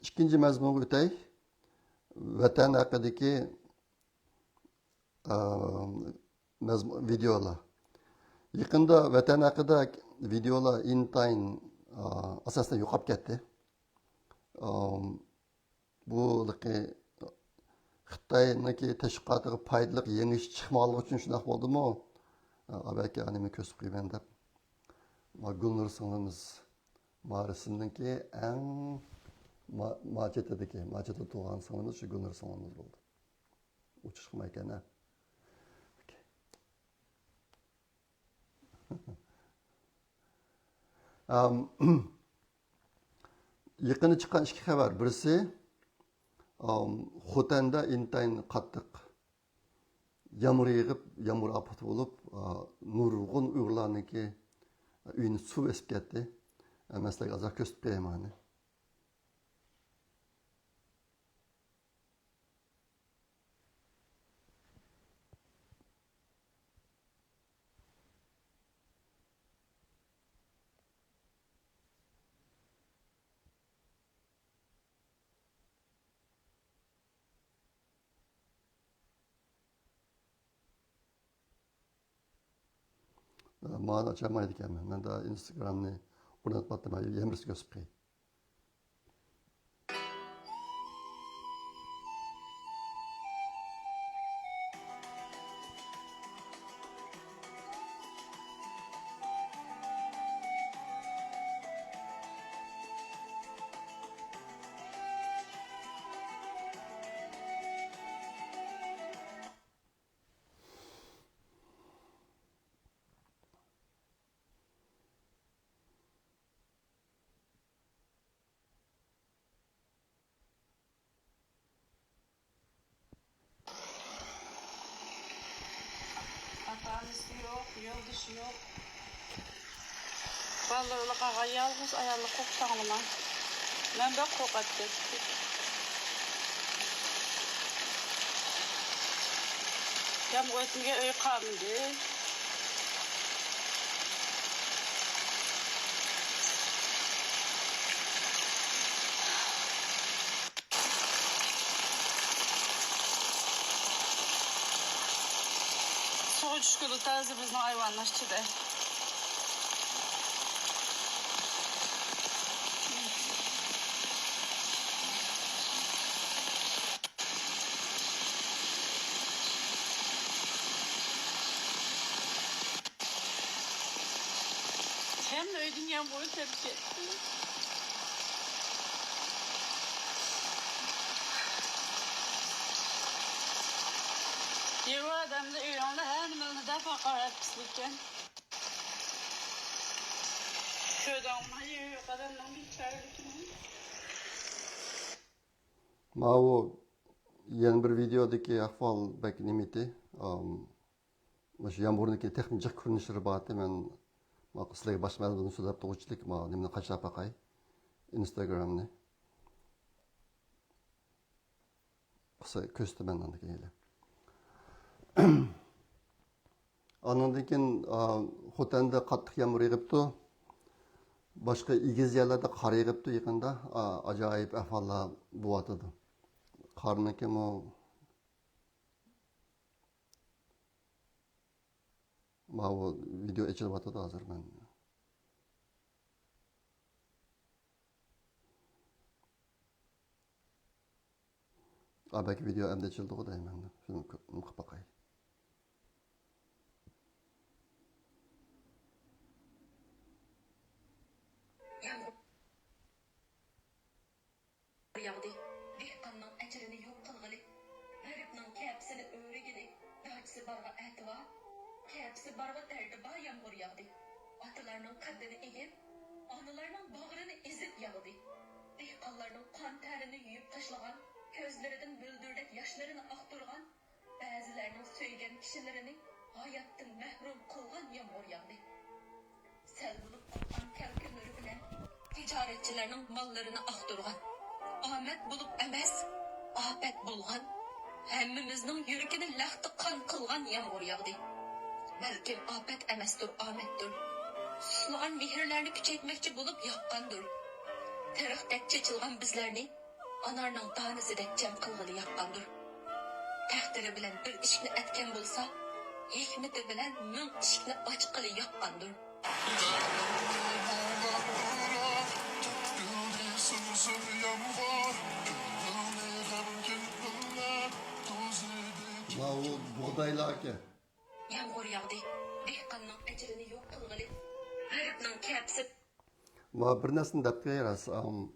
ئىككىنچى مەزمۇنغا ئۆتەي. ۋەتەن ھەققىدىكى ئە، مەزمۇ-، ۋىدېئولار. يېقىندا ۋەتەن ھەققىدە ۋىدېئولار ئىنتايىن، ئە، ئاساسەن يوقاپ كەتتى. ئە، بۇ خىتاينىڭكى تەشۋىقاتىغا پايدىلىق يېڭى ئىش چىقمىغانلىقى ئۈچۈن شۇنداق بولدىمۇ؟ ئە، ئابەككە ئانىمنى كۆرسىتىپ قويىمەن دەپ. ما گۈلنۇر سىڭلىمىز، ما رەسىمنىڭكى ئەڭ ما-، ما چېتىدىكى، ما چېتىدە تۇرغان سىڭلىمىز شۇ گۈلنۇر سىڭلىمىز بولدى. ئۇ چىقماي ئىكەن، ھە. ئام، يېقىندا چىققان ئىككى خەۋەر. بىرسى، ئام، خوتەندە ئىنتايىن قاتتىق يامغۇر يېغىپ، يامغۇر ئاپىتى بولۇپ، ئا، نۇرغۇن ئۇيغۇرلارنىڭكى ئۆيىنى سۇ بېسىپ كەتتى. ئە، مەن سىلەرگە ئازراق كۆرسىتىپ قوياي مانا. مانا ئاچالمايدىكەنمەن. مەن دە ئىنستاگرامنى ئورناتماپتىمەن. يەنە بىرسى كۆرسىتىپ قوياي. ئاتا-ئانىسى يوق، يولدىشى يوق. بالىلىرى قالغان يالغۇز ئاياللىق قوقۇپ ئاڭلىماڭ. مەن بەك قورقاتتىم. يامغۇر ئۆتمىگەن ئۆي قالمىدى. سۇغا چۈشكىلى تازا بىزنىڭ ئايۋاننىڭ ئىچىدە. ھەممە ئۆيدىن يامغۇر تېپىپ كەتتى. يەۋا ئادەملەر ئۆيۈڭلار ھەممىڭلار دەپ ھاقارەت قىلىدىكەن. كۆردۈڭمۇ يەۋا ئادەمنىڭ بىچارىلىكىنى؟ ماۋۇ يەنە بىر ۋىدېودىكى ئەھۋال بەك نېمىتى، ئام، مۇشۇ يامغۇرنىڭكى تېخىمۇ جىق كۆرۈنۈشلىرى بارتى. مەن ماقۇل سىلەرگە باشقا مەزمۇندىن سۆزلەپ تۇرغۇچىلىك ما نېمىنى قاچىلاپ باقاي. ئىنستاگرامنى. قىسا كۆرسىتىمەن ئاندىن كېيىن. ئانىڭدىن كېيىن، ئا، خوتەندە قاتتىق يامغۇر يېغىپتۇ. باشقا ئېگىز يەرلەردە قار يېغىپتۇ يېقىندا. ئا، ئاجايىپ ئەھۋاللار بولۇۋاتىدۇ. قارنىڭكىمۇ ماۋۇ ۋىدېئو ئېچىلىۋاتىدۇ ھازىر مەن. ئا، بەلكى ۋىدېئو ئەمدى ئېچىلدىغۇ دەيمەن. شۇنى كۆ-، نېمە قىلىپ باقاي. ياغدى. دېھقاننىڭ ئەجرىنى يوق قىلغىلى، غېرىبنىڭ كەپىسىنى ئۆرۈگىلى، داچىسى بارغا ئەتىۋار، كەپىسى بارغا دەردى بار يامغۇر ياغدى. ئاتىلارنىڭ قەددىنى ئېگىپ، ئانىلارنىڭ باغرىنى ئېزىپ ياغدى. دېھقانلارنىڭ قان تەرىنى يۇيۇپ تاشلىغان، كۆزلىرىدىن بۈلدۈردەك ياشلىرىنى ئاقتۇرغان، بەزىلەرنىڭ سۆيگەن كىشىلىرىنى ھاياتتىن مەھرۇم قىلغان يامغۇر ياغدى. سەل بولۇپ قوپقان كەلكۈنلىرى بىلەن تىجارەتچىلەرنىڭ ماللىرىنى ئاقتۇرغان، ئامەت بولۇپ ئەمەس، ئاپەت بولغان، ھەممىمىزنىڭ يۈرىكىنى لەختە قان قىلغان يامغۇر ياغدى. بەلكىم ئاپەت ئەمەستۇر، ئامەتتۇر. سۇسلىغان مېھىرلەرنى كۈچەيتمەكچى بولۇپ ياغقاندۇر. تېرىقتەك چېچىلغان بىزلەرنى ئانارنىڭ دانىسىدەك جەم قىلغىلى ياغقاندۇر. تەقدىرى بىلەن بىر ئىشىكنى ئەتكەن بولسا، ھېكمىتى بىلەن مىڭ ئىشىكنى ئاچقىلى ياققاندۇر. ماۋۇ بۇغدايلار ئىكەن. يامغۇر ياغدى. دېھقاننىڭ ئەجرىنى يوق قىلغىلى، غەربنىڭ كەپىسى. مانا بىر نەرسىنى دەپ قوياي راست. ئام،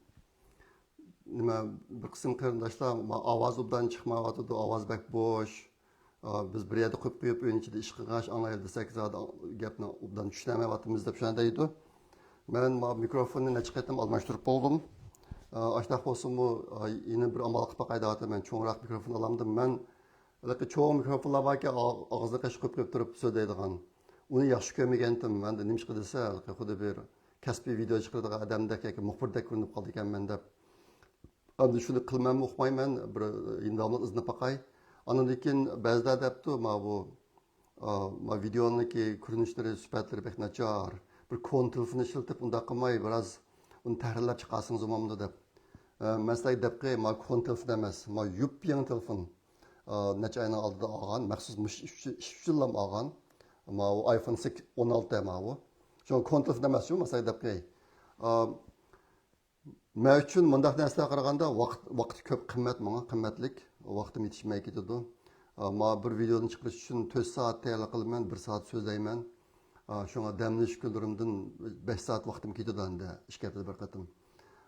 نېمە، بىر قىسىم قېرىنداشلار، ما، ئاۋاز ئوبدان چىقمايۋاتىدۇ، ئاۋاز بەك بوش. ئا، بىز بىر يەردە قويۇپ قويۇپ، ئۆينىڭ ئىچىدە ئىش قىلغاچ، ئاڭلايلى دېسەك، زادى گەپنى ئوبدان چۈشىنەلمەيۋاتىمىز دەپ شۇنداق دەيدۇ. مەن ما مىكروفوننى نەچچە قېتىم ئالماشتۇرۇپ بولدۇم. ئا، ئاشۇنداق بولسىمۇ، ئا، يەنە بىر ئامال قىلىپ باقاي دەۋاتىمەن. چوڭراق مىكروفون ئالامدىم مەن. ھېلىقى چوڭ مىكروفونلار باركەن، ئاغ-، ئاغزىنى قېشىپ قويۇپ قويۇپ تۇرۇپ سۆزلەيدىغان. ئۇنى ياخشى كۆرمىگەنتىم. مەندە نېمىشقا دېسە، ھېلىقى خۇددى بىر كەسپىي ۋىدېئو چىقىرىدىغان ئادەمدەك ياكى مۇخبىردەك كۆرۈنۈپ قالىدىكەنمەن دەپ. ئەمدى شۇنى قىلماممۇ ئۇقمايمەن، بىر يېنىداملا ئىزدىنىپ باقاي. ئاندىن كېيىن بەزىلەر دەپتۇ، ما بۇ، ئا، ما ۋىدېئونىڭكى كۆرۈنۈشلىرى، سۈپەتلىرى بەك ناچار. بىر كونا تېلېفون ئىشلىتىپ، ئۇنداق قىلماي، بىراز ئۇنى تەھرىرلەپ چىقارسىڭىز بولمامدۇ دەپ. ئە، مەن سىلەرگە دەپ قوياي، ما كونا تېلېفون ئەمەس، ما يۇپيېڭى تېلېفون. ئا، نەچچە ئاينىڭ ئالدىدا ئالغان، مەخسۇس مۇشۇ ئۈچ، ئۈچ يىللام ئالغان. ماۋۇ ئايفون سەككىز، ئون ئالتە ماۋۇ. شۇڭا كونا تېلېفون ئەمەس شۇ، مەن سىلەرگە دەپ قوياي. ئا، مەن ئۈچۈن مۇنداق نەرسىلەرگە قارىغاندا ۋاقىت، ۋاقىت كۆپ قىممەت ماڭا، قىممەتلىك. ۋاقتىم يېتىشمەي كېتىدۇ. ئا، ما بىر ۋىدېونى چىقىرىش ئۈچۈن تۆت سائەت تەييارلىق قىلىمەن، بىر سائەت سۆزلەيمەن. ئا، شۇڭا دەم ئېلىش كۈنلىرىمدىن بەش سائەت ۋاقتىم كېتىدۇ ئەمدى، ئىككى ھەپتىدە بىر قېتىم.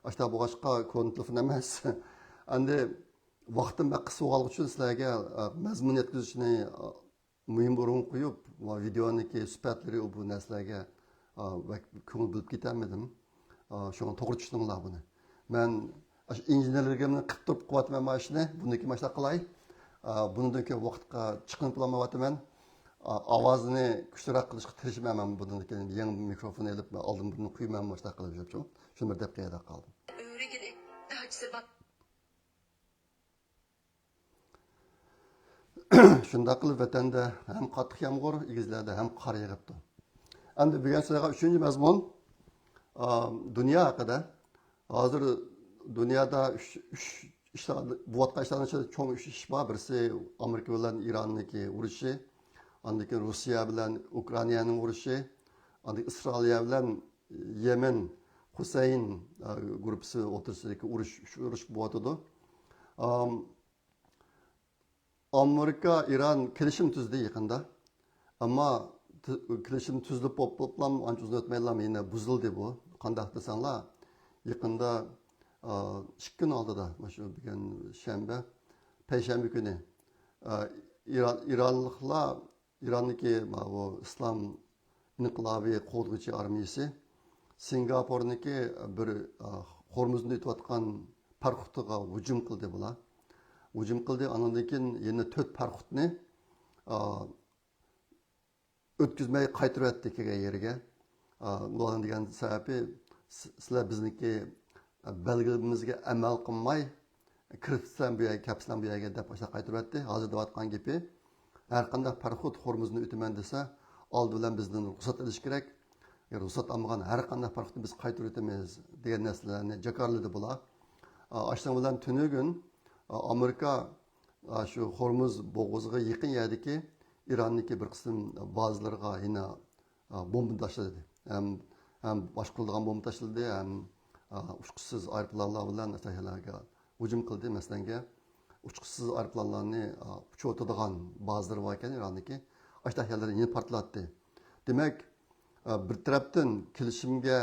ئاشۇنداق بولغاچقا كونا تېلېفون ئەمەس. ئەمدى ۋاقتىم بەك قىس بولغانلىقى ئۈچۈن سىلەرگە، ئا، مەزمۇن يەتكۈزۈشنى، ئا، مۇھىم ئورۇنغا قويۇپ، ۋە ۋىدېئونىڭكى سۈپەتلىرى، ئۇ بۇ نەرسىلەرگە، ئا، بەك كۆڭۈل بۆلۈپ كېتەلمىدىم. ئا، شۇڭا توغرا چۈشىنىڭلار بۇنى. مەن ئاشۇ ئىنژېنېرلىرىمنى قىلىپ تۇرۇپ قىلىۋاتىمەن مانا ئىشنى. بۇنىڭكى ماشۇنداق قىلاي. ئا، بۇنىڭدىن كېيىن ۋاقىتقا چىقىنىپ بولالمايۋاتىمەن. ئا، ئاۋازنى كۈچلۈك قىلىشقا تىرىشىمەن مەن بۇنىڭدىن كېيىن. يېڭى مىكروفون ئېلىپ، مەن ئالدىن بۇرنىنى قۇيىمەن ماشۇنداق قىلىپ يۈرۈپ. شۇنى بىر دەپ قوياي دەپ قالدىم. ئۆرۈگىلى داچىسى بار. شۇنداق قىلىپ ۋەتەندە ھەم قاتتىق يامغۇر، ئېگىزلەردە ھەم قار يېغىپتۇ. ئەمدى بۈگۈن سىلەرگە ئۈچىنچى مەزمۇن، ئا، دۇنيا ھەققىدە. ھازىر دۇنيادا ئۈچ، ئۈچ ئىشلار، بولۇۋاتقان ئىشلارنىڭ ئىچىدە چوڭ ئۈچ ئىش بار. بىرسى ئامېرىكا بىلەن ئىراننىڭكى ئۇرۇشى، ئاندىن كېيىن روسىيە بىلەن ئۇكرائىنانىڭ ئۇرۇشى، ئاندىن كېيىن ئىسرائىلىيە بىلەن يېمېن، خۇسەين، ئا، گۇرۇپپىسى ئوتتۇرىسىدىكى ئۇرۇش، ئۇرۇش بولۇۋاتىدۇ. ئام، ئامېرىكا، ئىران كېلىشىم تۈزدى يېقىندا. ئەمما تۈ-، كېلىشىم تۈزۈلۈپ بولۇپلا ئانچە ئۇزۇن ئۆتمەيلا يەنە بۇزۇلدى بۇ. قانداق دېسەڭلار، يېقىندا، ئا، ئىككى كۈن ئالدىدا، مۇشۇ بۈگۈن شەنبە، پەيشەنبە كۈنى، ئا، ئىران، ئىرانلىقلار، ئىراندىكى ماۋۇ ئىسلام ئىنقىلابى قوغدىغۇچى ئارمىيىسى سىنگاپورنىڭكى بىر، ئا، خورمۇزنى ئۆتۈۋاتقان پاراخوتىغا ھۇجۇم قىلدى بۇلار. ھۇجۇم قىلدى، ئاندىن كېيىن يەنە تۆت پاراخوتنى، ئا، ئۆتكۈزمەي قايتۇرۇۋەتتى كەلگەن يېرىگە. ئا، بۇلارنىڭ دېگەن سەۋەبى، س-، سىلەر بىزنىڭكى بەلگىلىمىمىزگە ئەمەل قىلماي، كىرىپسىلەر بۇ يەرگە، كەپسىلەر بۇ يەرگە دەپ ئاشۇنداق قايتۇرۇۋەتتى. ھازىر دەۋاتقان گېپى، ھەر قانداق پاراخوت خورمۇزنى ئۆتىمەن دېسە، ئالدى بىلەن بىزدىن رۇخسەت ئېلىش كېرەك. رۇخسەت ئالمىغان ھەر قانداق پاراخوتنى بىز قايتۇرۇۋېتىمىز دېگەن نەرسىلەرنى جاكارلىدى بۇلار. ئا، ئاشۇنىڭ بىلەن تۈنۈگۈن، ئا، ئامېرىكا، ئا، شۇ خورمۇز بوغۇزىغا يېقىن يەردىكى ئىراندىكى بىر قىسىم بازىلىرىغا يەنە، ئا، بومبا تاشلىدى. ھەم، ھەم باشقۇرۇلىدىغان بومبا تاشلىدى، ھەم، ئا، ئۇچقۇچىسىز ئايروپىلانلار بىلەن ئەسلىھەلەرگە ھۇجۇم قىلدى. مەسىلەنگە، ئۇچقۇچىسىز ئايروپىلانلارنى، ئا، ئۇچۇۋېتىدىغان بازىلىرى باركەن ئىراندىكى، ئاشۇنداق يەرلەرنى يەنە پارتلاتتى. دېمەك، ئا، بىر تەرەپتىن كېلىشىمگە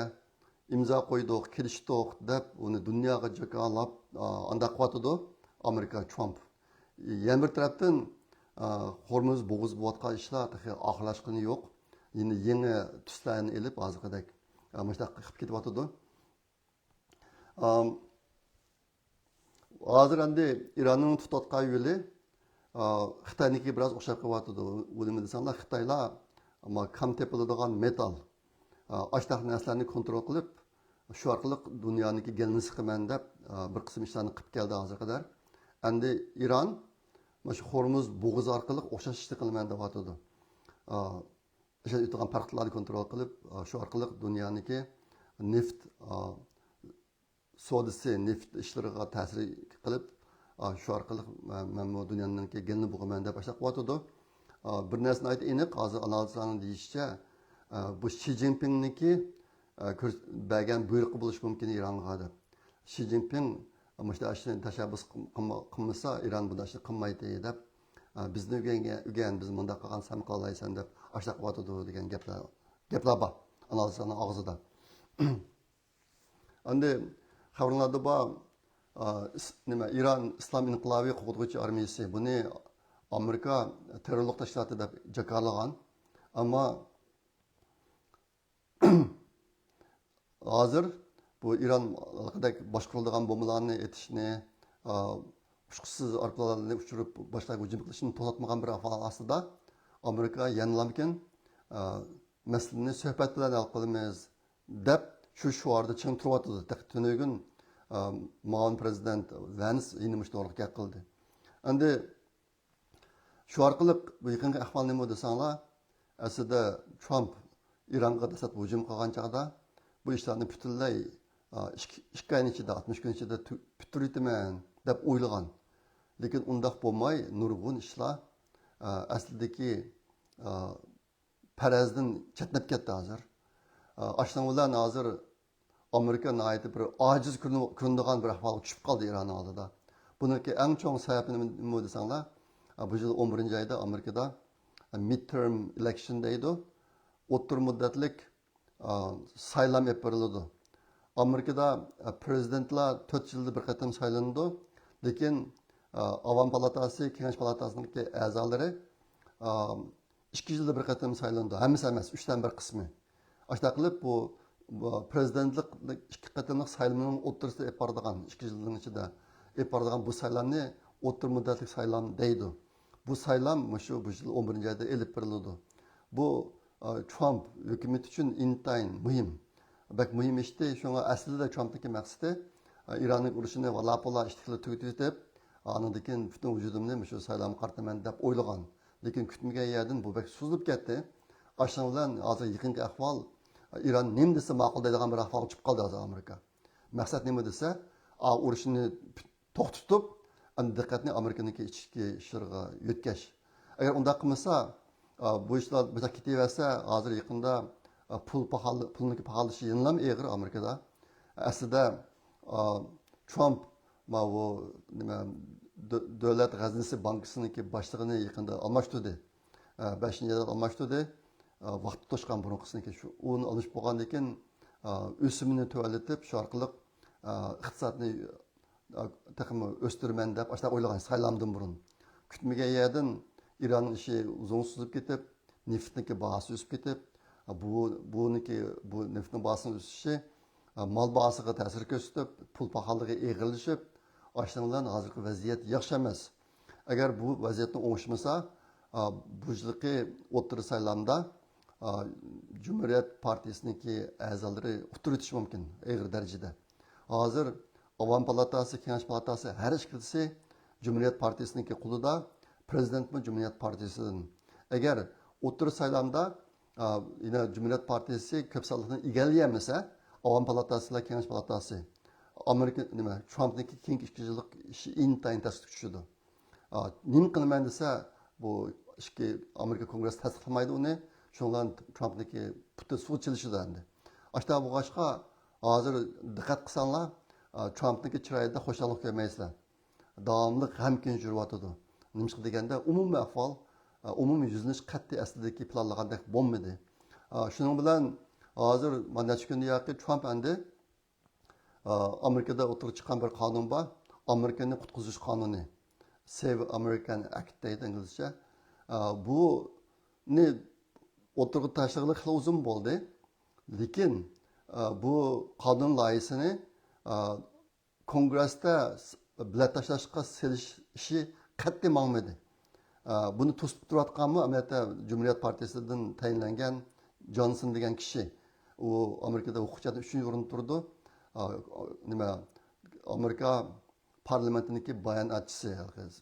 ئىمزا قويدۇق، كېلىشتۇق دەپ، ئۇنى دۇنياغا جاكارلاپ، ئا، ئانداق قىلىۋاتىدۇ ئامېرىكا، ترامپ. يەنە بىر تەرەپتىن، ئا، خورمۇز بوغۇزى بولۇۋاتقان ئىشلار تېخى ئاخىرلاشقىنى يوق. يەنە يېڭى تۈسلەرنى ئېلىپ، ھازىرقىدەك، ئا، مۇشۇنداق قىلىپ كېتىۋاتىدۇ. ئام، ھازىر ئەمدى ئىراننىڭ تۇتۇۋاتقان يولى، ئا، خىتاينىڭكىگە بىراز ئوخشاپ قېلىۋاتىدۇ. ئۇ نېمە دېسەڭلار، خىتايلار، ئەمما كام تېپىلىدىغان مېتال، ئا، ئاشۇنداق نەرسىلەرنى كونترول قىلىپ، شۇ ئارقىلىق دۇنيانىڭكى گەلنى سىقىمەن دەپ، ئا، بىر قىسىم ئىشلارنى قىلىپ كەلدى ھازىرغا قەدەر. ئەمدى ئىران مانا شۇ خورمۇز بوغۇزى ئارقىلىق ئوخشاش ئىشنى قىلىمەن دەۋاتىدۇ. ئا، ئاشۇ ئۆتىدىغان پاراخوتلارنى كونترول قىلىپ، ئا، شۇ ئارقىلىق دۇنيانىڭكى نېفىت، ئا، سودىسى، نېفىت ئىشلىرىغا تەسىر قىلىپ، ئا، شۇ ئارقىلىق مەن، مەنمۇ دۇنيانىڭكى گېلىنى بوغىمەن دەپ ئاشۇنداق قىلىۋاتىدۇ. ئا، بىر نەرسە ناھايىتى ئېنىق، ھازىر ئانالىزلارنىڭ دېيىشىچە، ئا، بۇ شى جىنپىڭنىڭكى، ئا، كۆرس-، بەرگەن بۇيرۇقى بولۇشى مۇمكىن ئىرانغا دەپ. شى جىنپىڭ مۇشۇنداق ئىشنى تەشەببۇس قىلما-، قىلمىسا، ئىران بۇنداق ئىشنى قىلمايتتى دەپ، ئا، بىزنى ئۆگەنگەن، ئۆگەن، بىز مۇنداق قىلغان سەن قىلالايسەن دەپ ئاشۇنداق قىلىۋاتىدۇ دېگەن گەپلەر، گەپلەر بار ئانالىزلارنىڭ ئاغزىدا. ئەمدى خەۋىرىڭلاردا بار، ئا، ئىس-، نېمە، ئىران ئىسلام ئىنقىلابى قوغدىغۇچى ئارمىيىسى، بۇنى ئامېرىكا تېررورلۇق تەشكىلاتى دەپ جاكارلىغان. ئەمما ھازىر بۇ ئىران ھېلىقىدەك باشقۇرۇلىدىغان بومبىلارنى ئېتىشنى، ئا، ئۇچقۇچىسىز ئايروپىلانلارنى ئۇچۇرۇپ باشقىلارغا ھۇجۇم قىلىشنى توختاتمىغان بىر ئەھۋال ئاستىدا، ئامېرىكا يەنىلامكىن، ئا، مەسىلىنى سۆھبەت بىلەن ھەل قىلىمىز دەپ شۇ شوئاردا چىڭ تۇرۇۋاتىدۇ. تېخى تۈنۈگۈن، ئا، مۇئاۋىن پىرېزىدېنت ۋەنس يەنە مۇشۇ توغرىلىق گەپ قىلدى. ئەمدى شۇ ئارقىلىق بۇ يېقىنقى ئەھۋال نېمە دېسەڭلار، ئەسلىدە ترامپ ئىرانغا دەسلەپ ھۇجۇم قىلغان چاغدا بۇ ئىشلارنى پۈتۈنلەي، ئا، ئىككى، ئىككى ئاينىڭ ئىچىدە، ئاتمىش كۈن ئىچىدە تۈ-، پۈتتۈرۈۋېتىمەن دەپ ئويلىغان. لېكىن ئۇنداق بولماي، نۇرغۇن ئىشلار، ئا، ئەسلىدىكى، ئا، پەرەزدىن چەتنەپ كەتتى ھازىر. ئا، ئاشۇنىڭ بىلەن ھازىر ئامېرىكا ناھايىتى بىر ئاجىز كۆرۈنۈ-، كۆرۈنىدىغان بىر ئەھۋالغا چۈشۈپ قالدى ئىراننىڭ ئالدىدا. بۇنىڭكى ئەڭ چوڭ سەۋەبى نېمە، نېمە دېسەڭلار، ئا، بۇ يىل ئون بىرىنچى ئايدا ئامېرىكىدا، ئا، مىد تېرم ئېلېكشن دەيدۇ. ئوتتۇرا مۇددەتلىك، ئا، سايلام ئېلىپ بېرىلىدۇ. ئامېرىكىدا، ئا، پىرېزىدېنتلار تۆت يىلدا بىر قېتىم سايلىنىدۇ. لېكىن، ئا، ئاۋام پالاتاسى، كېڭەش پالاتاسىنىڭكى ئەزالىرى، ئا، ئىككى يىلدا بىر قېتىم سايلىنىدۇ. ھەممىسى ئەمەس، ئۈچتىن بىر قىسمى. ئاشۇنداق قىلىپ، بۇ، بۇ پىرېزىدېنتلىق ئىككى قېتىملىق سايلىمىنىڭ ئوتتۇرىسىدا ئېلىپ بارىدىغان، ئىككى يىلنىڭ ئىچىدە ئېلىپ بارىدىغان بۇ سايلامنى ئوتتۇرا مۇددەتلىك سايلام دەيدۇ. بۇ سايلام مۇشۇ، بۇ يىل ئون بىرىنچى ئايدا ئېلىپ بېرىلىدۇ. بۇ، ئا، ترامپ ھۆكۈمىتى ئۈچۈن ئىنتايىن مۇھىم. بەك مۇھىم ئىشتى. شۇڭا ئەسلىدە ترامپنىڭكى مەقسىتى، ئا، ئىراننىڭ ئۇرۇشىنى ۋالا-پۇلا ئىشتىكلا تۈگىتىۋېتىپ، ئانىڭدىن كېيىن پۈتۈن ۋۇجۇدۇمنى مۇشۇ سايلامغا قارىتىمەن دەپ ئويلىغان. لېكىن كۈتمىگەن يەردىن بۇ بەك سوزۇلۇپ كەتتى. ئاشۇنىڭ بىلەن ھازىر يېقىنقى ئەھۋال، ئىران نېمە دېسە ماقۇل دەيدىغان بىر ئەھۋالغا چۈشۈپ قالدى ھازىر ئامېرىكا. مەقسەت نېمە دېسە، ئا، ئۇرۇشنى توختىتىپ، ئەمدى دىققەتنى ئامېرىكىنىڭكى ئىچكى ئىشلىرىغا يۆتكەش. ئەگەر ئۇنداق قىلمىسا، ئا، بۇ ئىشلار بۇنداق كېتىۋەرسە، ھازىر يېقىندا، ئا، پۇل پاخال-، پۇلنىڭكى پاخاللىشى يەنىلا ئېغىر ئامېرىكىدا. ئەسلىدە، ئا، ترامپ ماۋۇ نېمە، دۆ-، دۆلەت غەزنىسى بانكىسىنىڭكى باشلىقىنى يېقىندا ئالماشتۇردى. ئە، بەشىنچى ئايدا ئالماشتۇردى. ئە، ۋاقتى توشقان بۇرۇنقىسىنىڭكى شۇ، ئۇنى ئالمىشىپ بولغاندىن كېيىن، ئە، ئۆسۈمىنى تۆۋەنلىتىپ، شۇ ئارقىلىق، ئە، ئىقتىسادنى، ئە، تېخىمۇ ئۆستۈرىمەن دەپ ئاشۇنداق ئويلىغان سايلامدىن بۇرۇن. كۈتمىگەن يەردىن ئىراننىڭ ئىشى ئۇزۇنغا سوزۇلۇپ كېتىپ، نېفىتنىڭكى باھاسى ئۆسۈپ كېتىپ، بۇ، بۇنىڭكى، بۇ نېفىتنىڭ باھاسىنىڭ ئۆسۈشى، ئە، مال باھاسىغا تەسىر كۆرسىتىپ، پۇل پاخاللىقى ئېغىرلىشىپ، ئاشۇنىڭ بىلەن ھازىرقى ۋەزىيەت ياخشى ئەمەس. ئەگەر بۇ ۋەزىيەتنى ئوڭشىمىسا، ئا، بۇ يىلقى ئوتتۇرا سايلامدا، ئا، جۇمھۇرىيەت پارتىيىسىنىڭكى ئەزالىرى ئۇتتۇرۇۋېتىشى مۇمكىن ئېغىر دەرىجىدە. ھازىر ئاۋام پالاتاسى، كېڭەش پالاتاسى ھەر ئىككىلىسى جۇمھۇرىيەت پارتىيىسىنىڭكى قولىدا، پىرېزىدېنتمۇ جۇمھۇرىيەت پارتىيىسىدىن. ئەگەر ئوتتۇرا سايلامدا، ئا، يەنە جۇمھۇرىيەت پارتىيىسى كۆپ سانلىقنى ئىگىلىيەلمىسە، ئاۋام پالاتاسى بىلەن كېڭەش پالاتاسى، ئامېرىكا، نېمە، ترامپنىڭكى كېيىنكى ئىككى يىللىق ئىشى ئىنتايىن تەسكە چۈشىدۇ. ئا، نېمە قىلىمەن دېسە، بۇ ئىككى ئامېرىكا كونگرېسسى تەستىقلىمايدۇ ئۇنى. شۇنىڭ بىلەن ترامپنىڭكى پۇتى سۇغا چىلىشىدۇ ئەمدى. ئاشتا بولغاچقا، ھازىر دىققەت قىلساڭلار، ئا، ترامپنىڭكى چىرايىدا خۇشاللىق كۆرمەيسىلەر. داۋاملىق غەمكىن يۈرۈۋاتىدۇ. نېمىشقا دېگەندە، ئومۇمىي ئەھۋال، ئا، ئومۇمىي يۈزلىنىش قەتئىي ئەسلىدىكى پىلانلىغاندەك بولمىدى. ئا، شۇنىڭ بىلەن ھازىر مانا نەچچە كۈندىن ياقى ترامپ ئەمدى ئامېرىكىدا ئوتتۇرىغا چىققان بىر قانۇن بار. ئامېرىكىنى قۇتقۇزۇش قانۇنى. Save American Act دەيدۇ ئىنگلىزچە. بۇنى ئوتتۇرىغا تاشلىغىلى خېلى ئۇزۇن بولدى. لېكىن، بۇ قانۇن لايىھىسىنى، كونگرېستا بېلەت تاشلاشقا سېلىش ئىشى قەتئىي ماڭمىدى. ئە، بۇنى توسۇپ تۇرۇۋاتقانمۇ، ئەمەلىيەتتە، جۇمھۇرىيەت پارتىيىسىدىن تەيىنلەنگەن جونسون دېگەن كىشى. ئۇ ئامېرىكىدا ھوقۇق جەھەتتىن ئۈچىنچى ئورۇندا تۇرىدۇ. ئا، نېمە، ئامېرىكا پارلامېنتىنىڭكى باياناتچىسى،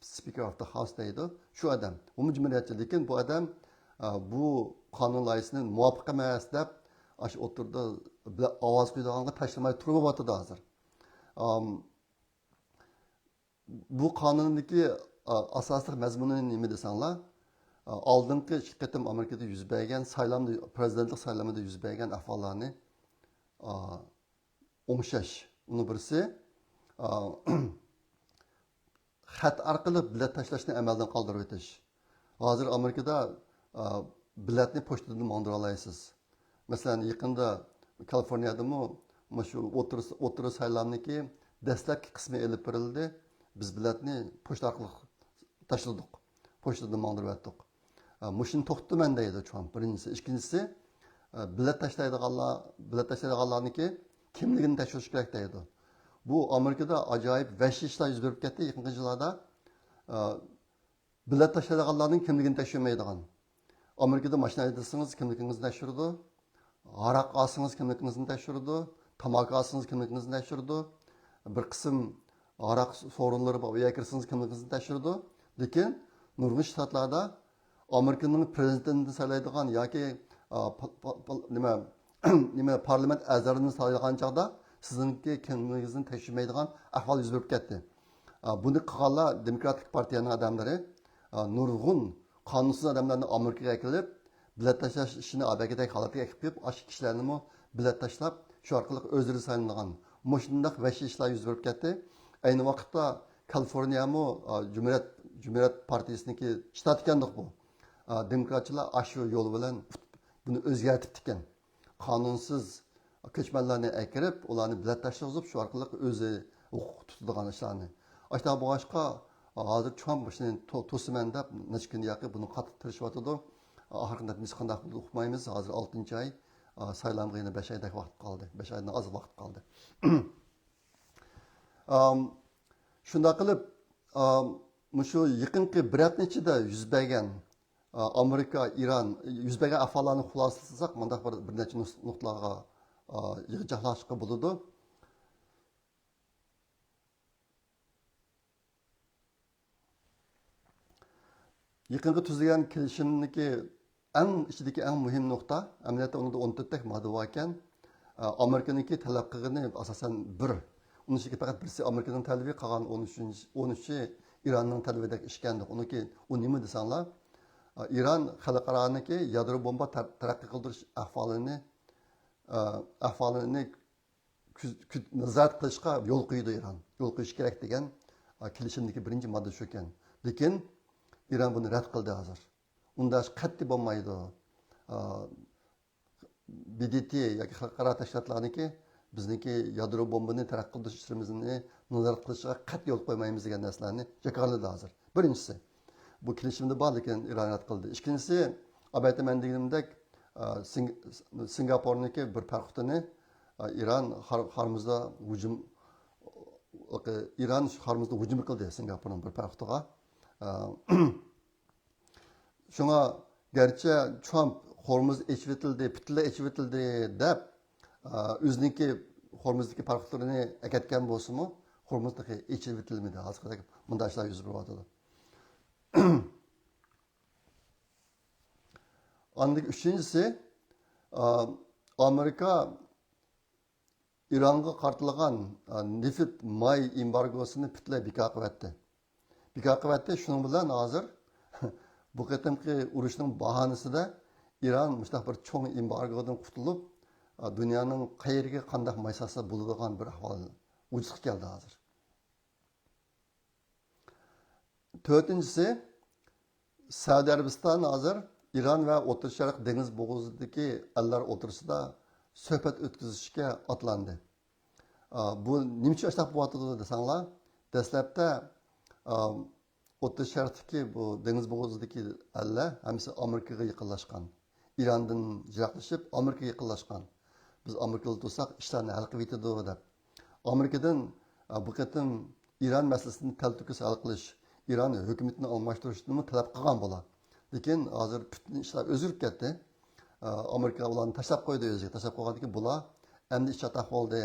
Speaker of the House دەيدۇ. شۇ ئادەم. ئۇمۇ جۇمھۇرىيەتچى، لېكىن بۇ ئادەم، ئا، بۇ قانۇن لايىھىسىنى مۇۋاپىق ئەمەس دەپ، ئاشۇ ئوتتۇرىدا بىلە ئاۋاز قويىدىغانغا تاشلىماي تۇرۇۋاتىدۇ ھازىر. ئام، بۇ قانۇندىكى، ئا، ئاساسلىق مەزمۇنى نېمە دېسەڭلار، ئا، ئالدىنقى ئىككى قېتىم ئامېرىكىدا يۈز بەرگەن سايلامدا، پىرېزىدېنتلىق سايلىمىدا يۈز بەرگەن ئەھۋاللارنى، ئا، ئوڭشاش. ئۇنىڭ بىرسى، ئا، خەت ئارقىلىق بېلەت تاشلاشنى ئەمەلدىن قالدۇرۇۋېتىش. ھازىر ئامېرىكىدا، ئا، بېلەتنى پوچتىدىن ماڭدۇرالايسىز. مەسىلەن، يېقىندا كالىفورنىيەدىمۇ مۇشۇ ئوتتۇرا، ئوتتۇرا سايلامنىڭكى دەسلەپكى قىسمى ئېلىپ بېرىلدى. بىز بېلەتنى پوچتا ئارقىلىق تاشلىدۇق. پوچتىدىن ماڭدۇرۇۋەتتۇق. ئا، مۇشۇنى توختىتىمەن دەيدۇ ترامپ، بىرىنچىسى. ئىككىنچىسى، ئا، بېلەت تاشلايدىغانلار، بېلەت تاشلايدىغانلارنىڭكى كىملىكىنى تەكشۈرۈش كېرەك دەيدۇ. بۇ ئامېرىكىدا ئاجايىپ ۋەھشىي ئىشلار يۈز بېرىپ كەتتى يېقىنقى يىللاردا. ئا، بېلەت تاشلايدىغانلارنىڭ كىملىكىنى تەكشۈرمەيدىغان. ئامېرىكىدا ماشىنا ھەيدىسىڭىز، كىملىكىڭىزنى تەكشۈرىدۇ. ھاراق ئالسىڭىز، كىملىكىڭىزنى تەكشۈرىدۇ. تاماكا ئالسىڭىز، كىملىكىڭىزنى تەكشۈرىدۇ. بىر قىسىم ھاراق سورۇنلىرى بار، ئۇ يەرگە كىرسىڭىز، كىملىكىڭىزنى تەكشۈرىدۇ. لېكىن نۇرغۇن شتاتلاردا ئامېرىكىنىڭ پىرېزىدېنتىنى سايلايدىغان ياكى، ئا، پا-، پا-، پا-، نېمە، نېمە، پارلامېنت ئەزالىرىنى سايلىغان چاغدا سىزنىڭكى كىملىكىڭىزنى تەكشۈرمەيدىغان ئەھۋال يۈز بېرىپ كەتتى. ئا، بۇنى قىلغانلار دېموكراتىك پارتىيەنىڭ ئادەملىرى، ئا، نۇرغۇن قانۇنسىز ئادەملەرنى ئامېرىكىغا ئەكېلىپ، بېلەت تاشلاش ئىشىنى ئەبەگىدەك ھالەتكە ئەكېلىپ قويۇپ، ئاشۇ كىشىلەرنىمۇ بېلەت تاشلاپ، شۇ ئارقىلىق ئۆزلىرى سايلىنىدىغان مۇشۇنداق ۋەھشىي ئىشلار يۈز بېرىپ كەتتى. ئەينى ۋاقىتتا كالىفورنىيەمۇ، ئا، جۇمھۇرىيەت، جۇمھۇرىيەت پارتىيىسىنىڭكى شتات ئىكەندۇق بۇ. ئا، دېموكراتچىلار ئاشۇ يول بىلەن بۇنى ئۆزگەرتىپتىكەن. قانۇنسىز كۆچمەنلەرنى ئەكىرىپ، ئۇلارنى بېلەت تاشلىغۇزۇپ، شۇ ئارقىلىق ئۆزى ھوقۇق تۇتىدىغان ئىشلارنى. ئاشۇنداق بولغاچقا، ھازىر ترامپ مۇشۇنى تو-، توسىمەن دەپ نەچچە كۈندىن ياقى بۇنى قاتتىق تىرىشىۋاتىدۇ. ئاخىرقى نەتىجىسى قانداق بولىدۇ ئۇقمايمىز. ھازىر ئالتىنچى ئاي، سايلامغا يەنە بەش ئايدەك ۋاقىت قالدى. بەش ئايدىن ئاز ۋاقىت قالدى. ئام، شۇنداق قىلىپ، ئام، مۇشۇ يېقىنقى بىر ھەپتە ئىچىدە يۈز بەرگەن، ئا، ئامېرىكا، ئىران، يۈز بەرگەن ئەھۋاللارنى خۇلاسىلىساق، مۇنداق بىر، بىر نەچچە نۇس-، نۇقتىلارغا، ئا، يىغىنچاقلاشقا بولىدۇ. يېقىنقى تۈزۈلگەن كېلىشىمنىڭكى ئەڭ ئىچىدىكى ئەڭ مۇھىم نۇقتا، ئەمەلىيەتتە ئۇنىڭدا ئون تۆتتەك ماددا باركەن، ئە، ئامېرىكىنىڭكى تەلەپ قىلغىنى ئاساسەن بىر. ئۇنىڭ ئىچىدىكى پەقەت بىرسى ئامېرىكىنىڭ تەلىپى، قالغان ئون ئۈچىنچى، ئون ئۈچى ئىراننىڭ تەلىپىدەك ئىشكەندۇق. ئۇنىڭكى، ئۇ نېمە دېسەڭلار، ئە، ئىران خەلقئارانىڭكى يادرو بومبا تەر-، تەرەققىي قىلدۇرۇش ئەھۋالىنى، ئە، ئەھۋالىنى كۆز-، كۆز-، نازارەت قىلىشقا يول قويىدۇ ئىران. يول قويۇش كېرەك دېگەن، ئا، كېلىشىمدىكى بىرىنچى ماددا شۇكەن. لېكىن ئىران بۇنى رەت قىلدى ھازىر. ئۇنداق ئىش قەتئىي بولمايدۇ. ئا، بى دى تى ياكى خەلقئارا تەشكىلاتلارنىڭكى بىزنىڭكى يادرو بومبىنى تەرەققىي قىلدۇرۇش ئىشلىرىمىزنى نازارەت قىلىشىغا قەتئىي يول قويمايمىز دېگەن نەرسىلەرنى جاكارلىدى ھازىر. بىرىنچىسى، بۇ كېلىشىمدە بار، لېكىن ئىران رەت قىلدى. ئىككىنچىسى، ئەلۋەتتە مەن دېگىنىمدەك، ئا، سىڭ-، سىنگاپورنىڭكى بىر پەرقۇتىنى، ئا، ئىران خار-، خارمۇزدا ھۇجۇم، ئىران شۇ خارمۇزدا ھۇجۇم قىلدى سىنگاپورنىڭ بىر پەرقۇتىغا. ئا، شۇڭا گەرچە ترامپ خورمۇز ئېچىۋېتىلدى، پۈتۈنلەي ئېچىۋېتىلدى دەپ، ئا، ئۆزىنىڭكى خورمۇزدىكى پەرقۇتلىرىنى ئەكەتكەن بولسىمۇ، خورمۇز تېخى ئېچىۋېتىلمىدى. ھازىرغىدەك مۇنداق ئىشلار يۈز بېرىۋاتىدۇ. ئاندىن ئۈچىنچىسى، ئا، ئامېرىكا ئىرانغا قارىتىلغان، ئا، نېفىت ماي ئېمبارگوسىنى پۈتۈنلەي بىكار قىلىۋەتتى. بىكار قىلىۋەتتى. شۇنىڭ بىلەن ھازىر بۇ قېتىمقى ئۇرۇشنىڭ باھانىسىدە ئىران مۇشۇنداق بىر چوڭ ئېمبارگودىن قۇتۇلۇپ، ئا، دۇنيانىڭ قەيەرگە قانداق ماي ساتسا بولىدىغان بىر ئەھۋال، ۋۇجۇدقا كەلدى ھازىر. تۆتىنچىسى، سەئۇدى ئەرەبىستان ھازىر ئىران ۋە ئوتتۇرا شەرق دېڭىز بوغۇزىدىكى ئەللەر ئوتتۇرىسىدا سۆھبەت ئۆتكۈزۈشكە ئاتلاندى. ئا، بۇ نېمە ئۈچۈن ئاشۇنداق بولۇۋاتىدۇ دېسەڭلار، دەسلەپتە، ئا، ئوتتۇرا شەرقتىكى بۇ دېڭىز بوغۇزىدىكى ئەللەر ھەممىسى ئامېرىكىغا يېقىنلاشقان. ئىراندىن يىراقلىشىپ، ئامېرىكىغا يېقىنلاشقان. بىز ئامېرىكىدا تۇرساق، ئىشلارنى ھەل قىلىۋېتىدۇ دەپ. ئامېرىكىدىن، ئە، بۇ قېتىم ئىران مەسىلىسىنى تەلتۆكۈس ھەل قىلىش، ئىران ھۆكۈمىتىنى ئالماشتۇرۇشنىمۇ تەلەپ قىلغان بۇلار. لېكىن ھازىر پۈتۈن ئىشلار ئۆزگىرىپ كەتتى. ئە، ئامېرىكا ئۇلارنى تاشلاپ قويدى ئۆزىگە. تاشلاپ قويغاندىن كېيىن بۇلار ئەمدى ئىش چاتاق بولدى.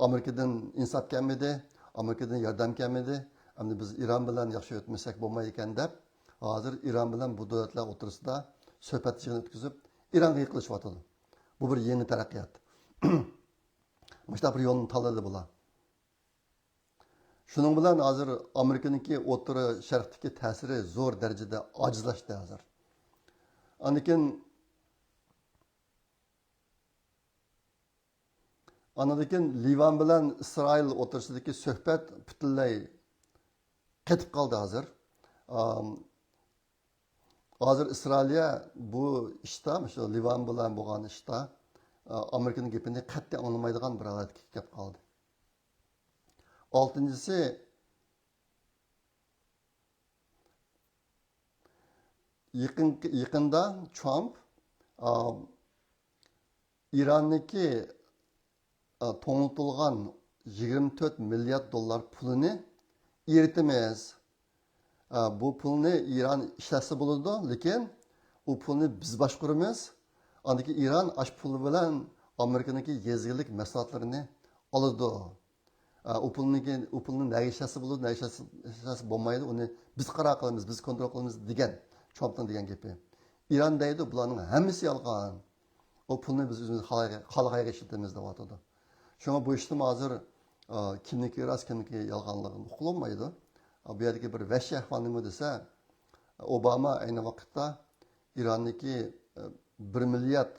ئامېرىكىدىن ئىنساپ كەلمىدى، ئامېرىكىدىن ياردەم كەلمىدى. ئەمدى بىز ئىران بىلەن ياخشى ئۆتمىسەك بولمايدىكەن دەپ، ھازىر ئىران بىلەن بۇ دۆلەتلەر ئوتتۇرىسىدا سۆھبەت يىغىنى ئۆتكۈزۈپ، ئىرانغا يېقىنلىشىۋاتىدۇ. بۇ بىر يېڭى تەرەققىيات. مۇشۇنداق بىر يولنى تاللىدى بۇلار. شۇنىڭ بىلەن ھازىر ئامېرىكىنىڭكى ئوتتۇرا شەرقتىكى تەسىرى زور دەرىجىدە ئاجىزلاشتى ھازىر. ئاندىن كېيىن، ئاندىن كېيىن لىۋان بىلەن ئىسرائىل ئوتتۇرىسىدىكى سۆھبەت پۈتۈنلەي قېتىپ قالدى ھازىر. ئام، ھازىر ئىسرائىلىيە بۇ ئىشتا، مۇشۇ لىۋان بىلەن بولغان ئىشتا، ئا، ئامېرىكىنىڭ گېپىنى قەتئىي ئاڭلىمايدىغان بىر ھالەتكە كېلىپ قالدى. ئالتىنچىسى، يېقىن، يېقىندا ترامپ، ئا، ئىراننىڭكى، ئا، توڭلىتىلغان يىگىرمە تۆت مىليارد دوللار پۇلىنى ئېرىتىمىز. ئا، بۇ پۇلنى ئىران ئىشلەتسە بولىدۇ، لېكىن ئۇ پۇلنى بىز باشقۇرىمىز. ئاندىن كېيىن ئىران ئاشۇ پۇل بىلەن ئامېرىكىنىڭكى يېزا ئىگىلىك مەھسۇلاتلىرىنى ئالىدۇ. ئا، ئۇ پۇلنىڭكى، ئۇ پۇلنى نەگە ئىشلەتسە بولىدۇ، نەگە ئىشلەتسە، ئىشلەتسە بولمايدۇ، ئۇنى بىز قارار قىلىمىز، بىز كونترول قىلىمىز دېگەن، ترامپنىڭ دېگەن گېپى. ئىران دەيدۇ، بۇلارنىڭ ھەممىسى يالغان. ئۇ پۇلنى بىز ئۆزىمىز خالا-، خالىغان يەرگە ئىشلىتىمىز دەۋاتىدۇ. شۇڭا بۇ ئىشتىمۇ ھازىر، ئا، كىمنىڭكى راست، كىمنىڭكى يالغانلىقىنى ئۇقۇلمايدۇ. ئا، بۇ يەردىكى بىر ۋەھشىي ئەھۋال نېمە دېسە، ئوباما ئەينى ۋاقىتتا ئىراندىكى، ئە، بىر مىليارد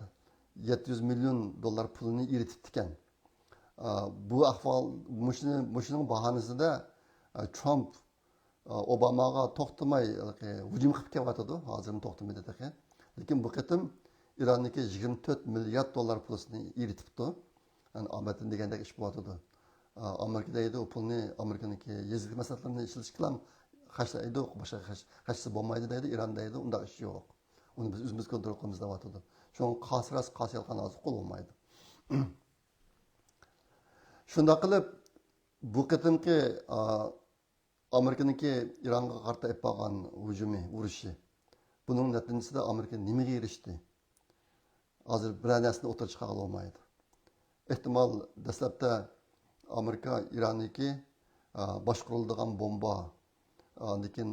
يەتتە يۈز مىليون دوللار پۇلىنى ئېرىتىپتىكەن. ئا، بۇ ئەھۋال، مۇشۇنى، مۇشۇنىڭ باھانىسىدا، ئا، ترامپ، ئا، ئوباماغا توختىماي، ھېلىقى، ھۇجۇم قىلىپ كېلىۋاتىدۇ. ھازىرمۇ توختىمىدى تېخى. لېكىن بۇ قېتىم ئىراندىكى يىگىرمە تۆت مىليارد دوللار پۇلىنى ئېرىتىپتۇ. يەنى ئامەتتىن دېگەندەك ئىش بولۇۋاتىدۇ. ئا، ئامېرىكا دەيدۇ، ئۇ پۇلنى ئامېرىكىنىڭكى يېزا مەسلىھەتلىرىنى ئىشلىتىشكىلا خەجلەيدۇ، باشقا خەج-، خەجلىسە بولمايدۇ دەيدۇ، ئىران دەيدۇ، ئۇنداق ئىش يوق. ئۇنى بىز ئۆزىمىز كونترول قىلىمىز دەۋاتىدۇ. شۇڭا قايسى راست، قايسى يالغان ھازىر ئۇقۇلمايدۇ. شۇنداق قىلىپ، بۇ قېتىمقى، ئا، ئامېرىكىنىڭكى ئىرانغا قارىتا ئېلىپ بارغان ھۇجۇمى، ئۇرۇشى، بۇنىڭ نەتىجىسىدە ئامېرىكا نېمىگە ئېرىشتى؟ ھازىر بىرەر نەرسىنى ئوتتۇرىغا چىقارغىلى بولمايدۇ. ئېھتىمال، دەسلەپتە ئامېرىكا ئىراننىڭكى، ئا، باشقۇرۇلىدىغان بومبا، ئاندىن كېيىن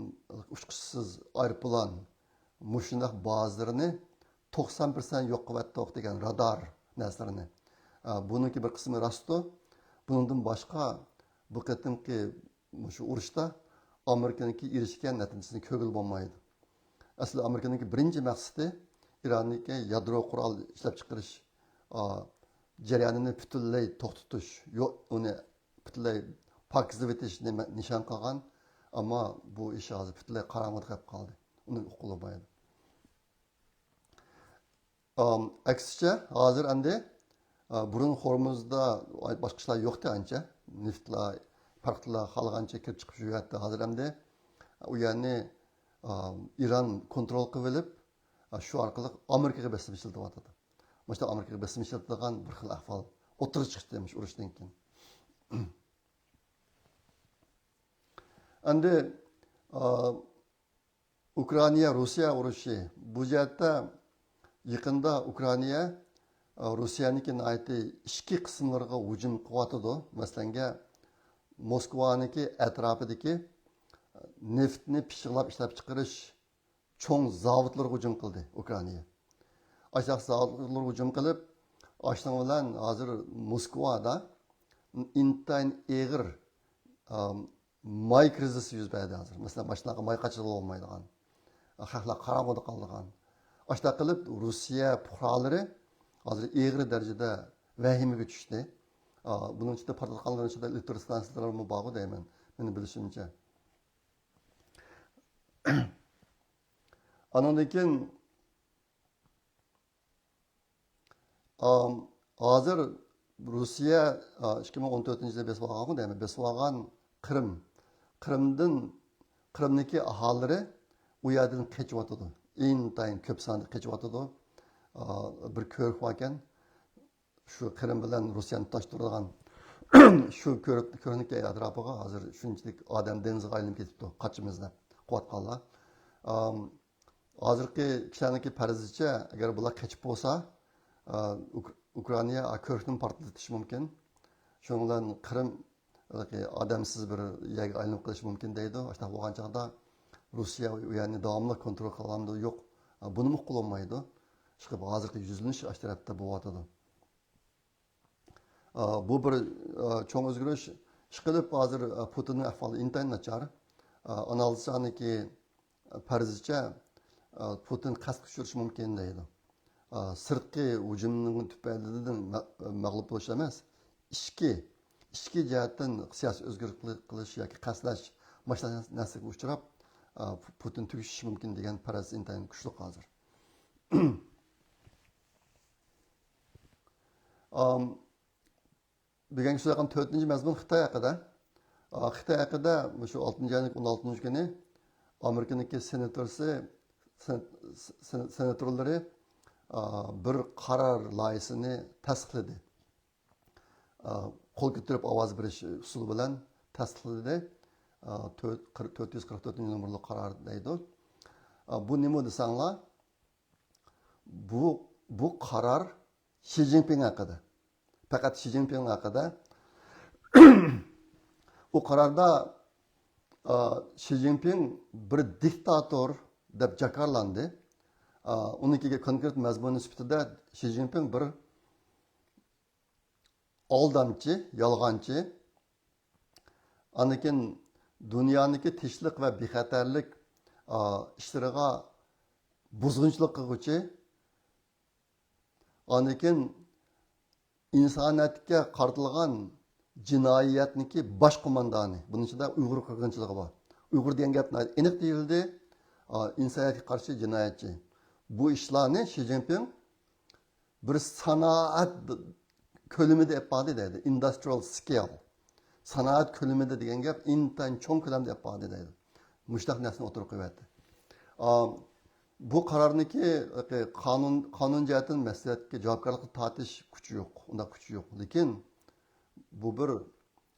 ئۇچقۇچىسىز ئايروپىلان، مۇشۇنداق بازىلىرىنى توقسان پىرسەنت يوق قىلىۋەتتۇق دېگەن رادار نەرسىلىرىنى. ئا، بۇنىڭكى بىر قىسمى راستتۇ. بۇنىڭدىن باشقا، بۇ قېتىمقى مۇشۇ ئۇرۇشتا ئامېرىكىنىڭكى ئېرىشكەن نەتىجىسىنى كۆرگىلى بولمايدۇ. ئەسلى ئامېرىكىنىڭكى بىرىنچى مەقسىتى ئىراننىڭكى يادرو قورال ئىشلەپچىقىرىش، ئا، جەريانىنى پۈتۈنلەي توختىتىش، يو-، ئۇنى پۈتۈنلەي پاكىزلىۋېتىشنى مە-، نىشان قىلغان. ئەمما بۇ ئىش ھازىر پۈتۈنلەي قاراڭغۇدا قېلىپ قالدى. ئۇنى ئۇققىلى بولمايدۇ. ئام، ئەكسىچە، ھازىر ئەمدى، ئا، بۇرۇن خورمۇزدا باشقا ئىشلار يوقتى ئانچە. نېفتلار، پارىخلار خالىغانچە كىرىپ چىقىپ يۈرەتتى. ھازىر ئەمدى ئۇ يەرنى، ئا، ئىران كونترول قىلىۋېلىپ، ئا، شۇ ئارقىلىق ئامېرىكىغا بېسىم ئىشلىتىۋاتىدۇ. مۇشۇنداق ئامېرىكىغا بېسىم ئىشلىتىدىغان بىر خىل ئەھۋال ئوتتۇرىغا چىقتى مۇشۇ ئۇرۇشتىن كېيىن. ئەمدى، ئا، ئۇكرائىنا روسىيە ئۇرۇشى. بۇ جەھەتتە يېقىندا ئۇكرائىنا، ئا، روسىيەنىڭكى ناھايىتى ئىچكى قىسىملىرىغا ھۇجۇم قىلىۋاتىدۇ. مەسىلەنگە، موسكۋانىڭكى ئەتراپىدىكى نېفتنى پىششىقلاپ ئىشلەپچىقىرىش چوڭ زاۋۇتلىرىغا ھۇجۇم قىلدى ئۇكرائىنا. ئاشۇنداق زاۋۇتلىرىغا ھۇجۇم قىلىپ، ئاشۇنىڭ بىلەن ھازىر موسكۋادا ئىنتايىن ئېغىر، ئام، ماي كىرىزىسى يۈز بەردى ھازىر. مەسىلەن، ماشىنىلارغا ماي قاچىلىغىلى بولمايدىغان. خەقلەر قاراڭغۇدا قالىدىغان. ئاشۇنداق قىلىپ، روسىيە پۇقرالىرى ھازىر ئېغىر دەرىجىدە ۋەھىمىگە چۈشتى. ئا، بۇنىڭ ئىچىدە پارتلاتقانلارنىڭ ئىچىدە ئېلېكتر ستانسىلىرىمۇ بارغۇ دەيمەن، مېنىڭ بىلىشىمچە. ئانىڭدىن كېيىن، ئام، ھازىر روسىيە، ئا، ئىككى مىڭ ئون تۆتىنچى يىلى بېسىپ ئالغانغۇ دەيمەن، بېسىپ ئالغان قىرىم. قىرىمدىن، قىرىمدىكى ئاھالىلىرى ئۇ يەردىن قېچىۋاتىدۇ. ئىنتايىن كۆپ ساندا قېچىۋاتىدۇ. ئا، بىر كۆۋرۈك باركەن، شۇ قىرىم بىلەن روسىيەنى تۇتاشتۇرىدىغان شۇ كۆۋرۈك، كۆۋرۈكنىڭ ئەتراپىغا ھازىر شۇنچىلىك ئادەم دېڭىزغا ئايلىنىپ كېتىپتۇ، قاچىمىز دەپ قىلىۋاتقانلار. ئام، ھازىرقى كىشىلەرنىڭكى پەرىزىچە، ئەگەر بۇلار قېچىپ بولسا، ئا، ئۇك-، ئۇكرائىنا، ئا، كۆۋرۈكنى پارتلىتىشى مۇمكىن. شۇنىڭ بىلەن قىرىم ھېلىقى ئادەمسىز بىر يەرگە ئايلىنىپ قېلىشى مۇمكىن دەيدۇ. ئاشۇنداق بولغان چاغدا روسىيە ئۇ يەرنى داۋاملىق كونترول قىلالامدۇ، يوق، بۇنىمۇ ئۇققىلى بولمايدۇ. ئىشقىلىپ ھازىرقى يۈزلىنىش ئاشۇ تەرەپتە بولۇۋاتىدۇ. ئا، بۇ بىر، ئا، چوڭ ئۆزگىرىش. ئىشقىلىپ، ھازىر، ئە، پۇتىننىڭ ئەھۋالى ئىنتايىن ناچار. ئە، ئانالىزچىلارنىڭكى، ئە، پەرىزىچە، ئە، پۇتىن قەستكە ئۇچرىشى مۇمكىن دەيدۇ. ئە، سىرتقى ھۇجۇمنىڭ تۈپەيلىدىن مە-، مەغلۇپ بولۇش ئەمەس، ئىچكى، ئىچكى جەھەتتىن سىياسىي ئۆزگىرىش قىلىش ياكى قەستلەش، مۇشۇنداق نەرسىگە ئۇچراپ، ئە، پۇ-، پۇتىن تۈگىشىشى مۇمكىن دېگەن پەرەز ئىنتايىن كۈچلۈك ھازىر. ئام، بۈگۈنكى سۆزلەيدىغان تۆتىنچى مەزمۇن خىتاي ھەققىدە. ئا، خىتاي ھەققىدە مۇشۇ ئالتىنچى ئاينىڭ ئون ئالتىنچى كۈنى ئامېرىكىنىڭكى سېناتورسى، سېن-، سېن-، سېناتورلىرى، ئا، بىر قارار لايىھىسىنى تەستىقلىدى. ئا، قول كۆتۈرۈپ ئاۋاز بېرىش ئۇسۇلى بىلەن تەستىقلىدى. ئا، تۆت، قىرىق، تۆت يۈز قىرىق تۆتىنچى نومۇرلۇق قارار دەيدۇ. ئا، بۇ نېمە دېسەڭلار، بۇ، بۇ قارار شى جىنپىڭ ھەققىدە. پەقەت شى جىنپىڭ ھەققىدە. ئۇ قاراردا، ئا، شى جىنپىڭ بىر دىكتاتور دەپ جاكارلاندى. ئا، ئۇنىڭكى كونكرېت مەزمۇنى سۈپىتىدە شى جىنپىڭ بىر ئالدامچى، يالغانچى، ئاندىن كېيىن دۇنيانىڭكى تىنچلىق ۋە بىخەتەرلىك، ئا، ئىشلىرىغا بۇزغۇنچىلىق قىلغۇچى، ئاندىن كېيىن ئىنسانىيەتكە قارىتىلغان جىنايەتنىڭكى باش قوماندانى، بۇنىڭ ئىچىدە ئۇيغۇر قىرغىنچىلىقى بار. ئۇيغۇر دېگەن گەپ ناھايىتى ئېنىق دېيىلدى. ئا، ئىنسانىيەتكە قارشى جىنايەتچى. بۇ ئىشلارنى شى جىنپىڭ بىر سانائەت كۆلىمىدە ئېلىپ باردى دەيدۇ. ئىندۇسترىيال سكېيل. سانائەت كۆلىمىدە دېگەن گەپ ئىنتايىن چوڭ كۆلەمدە ئېلىپ باردى دەيدۇ. مۇشۇنداق نەرسىنى ئوتتۇرىغا قويۇۋەتتى. ئا، بۇ قارارنىڭكى، قانۇن، قانۇن جەھەتتىن مەسئۇلىيەتكە، جاۋابكارلىققا تارتىش كۈچى يوق، ئۇنداق كۈچى يوق. لېكىن بۇ بىر،